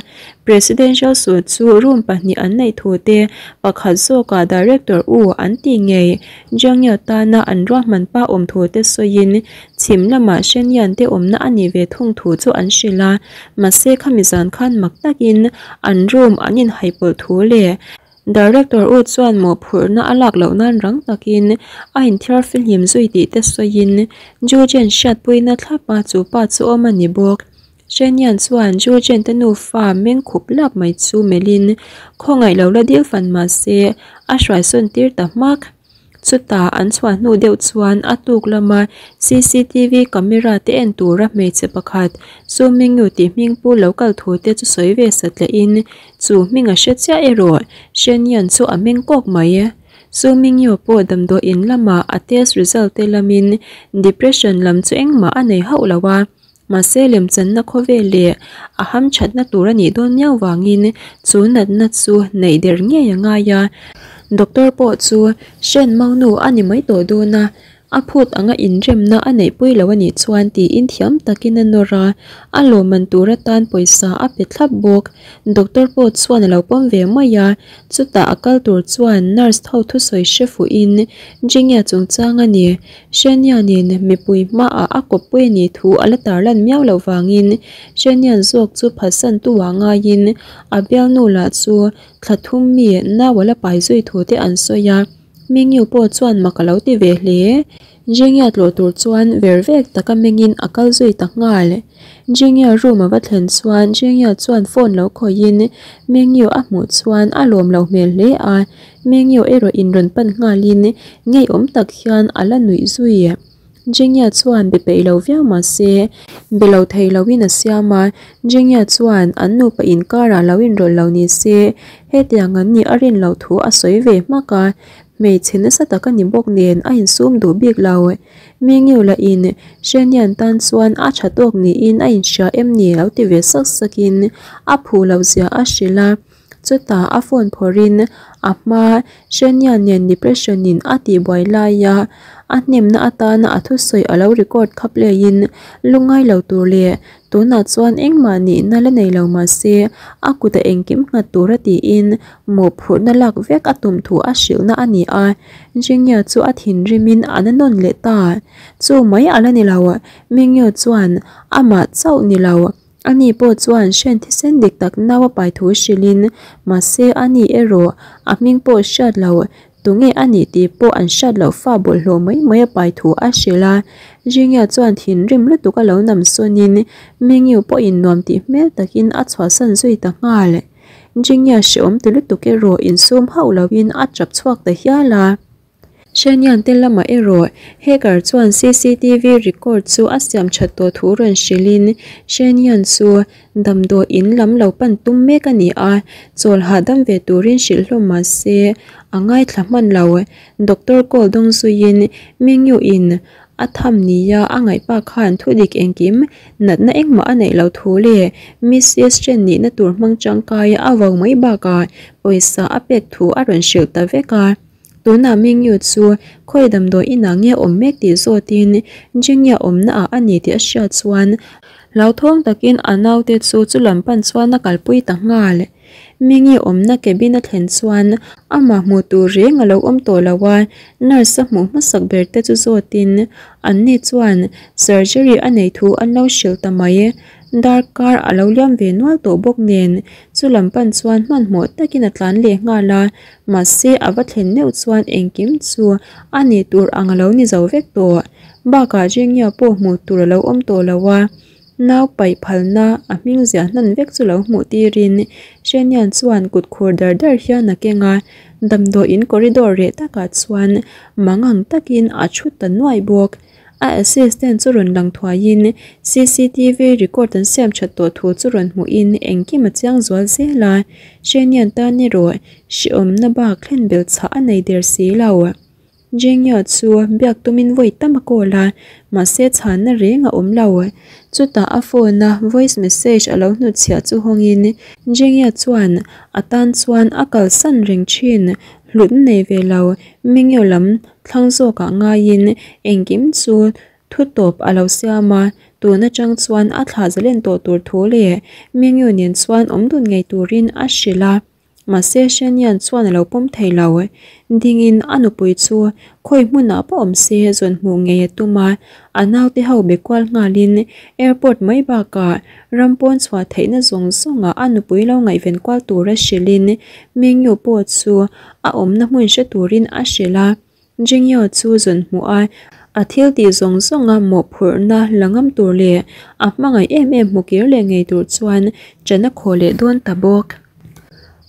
Presidential suit chu room pahnih an neih thu te pakhat zawkah Director U an tih ngei Jiangya tana an ruahman pa awm thu te sawiin chhim lamah Shenyang te awmna a nih ve thung thu chu an hrilh a, mahse khami zan khan mak takin an room an inhaipawlh thu leh Director U chuan mawhphurhna a lak loh nan rang takin a inthiar fihlim zui tih te sawiin Jujen hriatpuina thlapa chu pa chu awm a ni bawk. Shenyang chuan Jujen te nufa meng khup lap mai chu melhin khawngaih lo la dil fan mah se a hruaisawn tir ta hmak. Chutah an chhuah hnu deuh chuan a tuk lama cctv camera te en tura hmeichhe pakhat Su Mingyu tih hming pu lo kal thu te chu sawi ve satliahin chu hming a hre chiah erawh Shen Yan chu a meng kawk mai. Su Mingyu pawh damdawi in lamah a test result te lamin depression lam chu engmah a nei hauh lo a, mahse lemchanna khawvel leh a hamthatna tur a nih dawn miau vangin chu natna chu neih der ngei a ngai a. Doctor pawh chu Shen Maunu a ni mai tawh dawn a, a phut anga inremna a neihpui lo a nih chuan tiin thiam takin a nawr a, a lawmman tur atan pawisa a pe thlap bawk. Doctor pawh chuan a lo pawm ve mai a, chutah a kal tur chuan nurse ho thusawi hre fuhin Jingya chungchang a ni. Hrenianin mipui hmaah a kawppui a nih thu a la tarlan miau loh vangin Hrenian zawk chu phatsantu ah ngaiin a bialnu lah chu thla thum mi nau a la pai zui thu te an sawi a, Mingyu pawh chuan mak a lo ti ve hle. Jingya tlawh tur chuan ver vek taka mengin a kal zui ta nghal. Jingya room a va thlen chuan Jingya chuan phone lo khawihin Mingyu a hmuh chuan a lawm lo hmel hle a, Mengyo erawh in rawn pan nghalin ngeiawm tak hian a la nuih zui. Jingya chuan be peih lo viau mah se, be lo thei loin a siam a, Jingya chuan an nupa inkarah lo inrawlh lo ni se, hetiang an nih a rin loh thu a sawi ve hmak a, hmeichhe nasa tak a ni bawk nen a insum duh bik lo. Mengyo lahin Shenian tan chuan a tha tawk niin a inhria em ni lo ti ve sak sakin a phu loh zia a hrilh a. Chutah a phone phawrhin a hma Shania nen depression in a tihbuai laia a hnemna atana a thusawi a lo record kha play in lungngai lo tur leh tunah chuan engmah nihna la nei lo mahse a kut a engkim nghat tura tiin mawhphurhna lak vek a tum thu a hrilhna a ni a, Jingya chu a thinrimin a na nawn leh ta. Chu mai a la ni lo, Mingyu chuan amah chauh ni lo. Ani pawh chuan hren thisen dik tak nau a pai thu hrilhin, mahse ani erawh a hming pawh hriat lo, tunge a nih tih pawh an hriat loh fa bawlhhlawh mai mai a pai thu a hrilh a. Jingya chuan thinrim lutuk a lo nam sawnin Mingyu pawhin nuam tih hmel takin a chhuahsan zui ta nghal. Jingya hrehawm ti lutuk erawh insum hauh loin a tap chhuak ta hial a. Hrenian te lamah erawh hacker chuan cctv record chu a siam that tawh thu rawn hrilhin Hrenian chu damdawi in lam lo pan tum mek a ni a, chawl hahdam ve turin hrilh hlawm mah se a ngaithla hman lo. Doctor call dawng zuiin Mingyu in a tham nia a ngaihpa khan thudik engkim natna engmah a neih loh thu leh Mrs Chen nihna tur hmang tangkaia a vau mai bakah pawisa a pek thu a rawn hrilh ta vek a. Tunah Mingyu chu khawi damdawi inah nge awm mek tih zawtin Jingya awmna ah a ni tih a hriat chuan Hlauthawng takin a naute chu chulam pan chuan a kalpui ta nghal. Mingi awmna cabin a thlen chuan amah hmuh tur reng a lo awm tawh lo a, nurse a hmuh hmasak ber te chu zawtin anni chuan surgery a neih thu an lo hrilh ta mai. Darkar a lo liam ve nual tawh bawk nen chulam pan chuan hmanhmawh takin a tlan leh nghal a, mahse a va thlen meuh chuan engkim chu a nih tur ang a lo ni zo vek tawh. Bakah Jingya pawh hmuh tur a lo awm tawh lo a, nau paih phalna a hming ziah hnan vek chu lo hmuh tirin Shenian chuan kut khur dar dar hian a keng a, damdawiin corridor reh takah chuan mangang takin a thu ta nuai bawk. A assistant chu rawn lang thuaiin cctv record an siam that tawh thu chu rawn hmuhin engkim a chiang zual zel a, Shenian tan erawh hrehawmna bak thlen belh chhah a nei der si lo. Jingya chu biak tumin vawi tam a call a, mahse chhanna reng a awm lo. Chutah a phone a voice message a lo hnutchhiah chu hawngin Jingya chuan a tan chuan a kalsan reng thin, hlutna nei ve lo, Mingyu lam thlang zawkah ngaiin engkim chu thu tawp a lo siam a, tun atang chuan a thlah zalen tawh tur thu leh Mingyu nen chuan awm dun ngei turin a hrilh a. Mahse Shanian chuan a lo pawm thei lo. Dingin a nupui chu khawi hmunah pawh awm se zawn hmuh ngei a tum a, a naute ho be kual nghalin airport mai bakah ram pawn chhuah theihna zawng zawngah a nupui lo ngaihven kual tura hrilhin Mingyu pawh chu a awmna hmun hre turin a hrilh a. Jingyo chu zawn hmuh a, a thil tih zawng zawnga mawhphurhna la ngam tur leh a hmangaih em em hmu kir leh ngei tur chuan ṭan a khawh leh dawn ta bawk.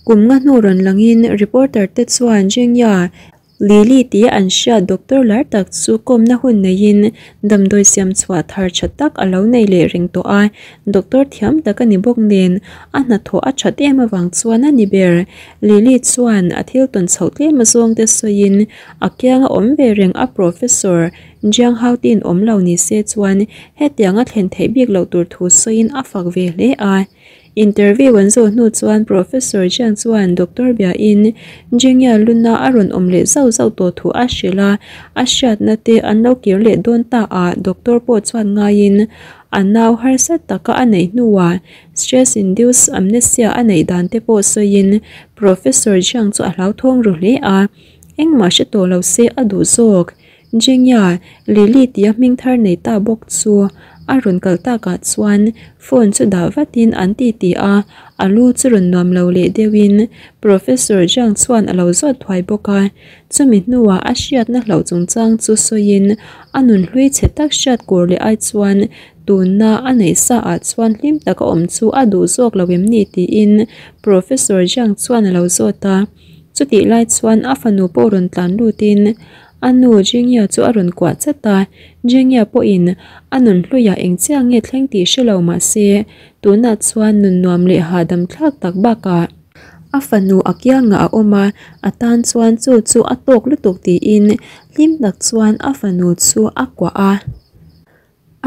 Kum nga hnu rawn langin reporter te chuan Jingya Lily tia an hriat doctor lar tak chu kawmna hun neiin damdawi siam chhuah thar tha tak a lo nei leh reng tawh a, doctor thiam tak a ni bawk nen a hnathawh a that em avang chuan a ni ber. Lily chuan a thil tawn chhoh tlem azawng te sawiin a kianga awm ve reng a professor Jiang Hautin awm lo ni se chuan hetianga thlen theih bik loh tur thu sawiin a fak ve hle a. Interview an zawh hnu chuan Professor Jiang chuan Doctor biain Jingya luna a rawn awm leh zauh zauh tawh thu a hrilh a, a hriatna te an lo kir leh dawn ta a, Doctor pawh chuan ngaiin a nau harsa taka a neih hnuah stress induced amnesia a neih dan te pawh sawiin Professor Jiang chu a hlauthawng ru hle a, engmah hre tawh lo se a duh zawk. Jingya, Lily tia hming thar nei ta bawk chu a rawn kal takah chuan phone chu dah vatin an ti ti a, a lu chu rawn nuam lo leh deuhin Professor Zhang chuan a lo zawt thuai bawk a. Chumi hnuah a hriatna hlauh chungchang chu sawiin a nun hlui chhe tak hriat kur leh ai chuan tunna a neih sa ah chuan hlim taka awm chu a duh zawk lo em ni tiin Professor Zhang chuan a lo zawt a. Chutih lai chuan a fanu pawh rawn tlan lutin A nu Jingya chu a rawn kuah chat a, Jingya pawhin a nun hluiah eng chiah nge thleng tih hre lo mah se, tunah chuan nun nuam leh hahdam thlak tak bakah a fanu a kiangah a awm a, a tan chuan chu chu a tawk lutuk tiin hlim tak chuan a fanu chu a kuah a,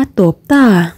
a tawp ta.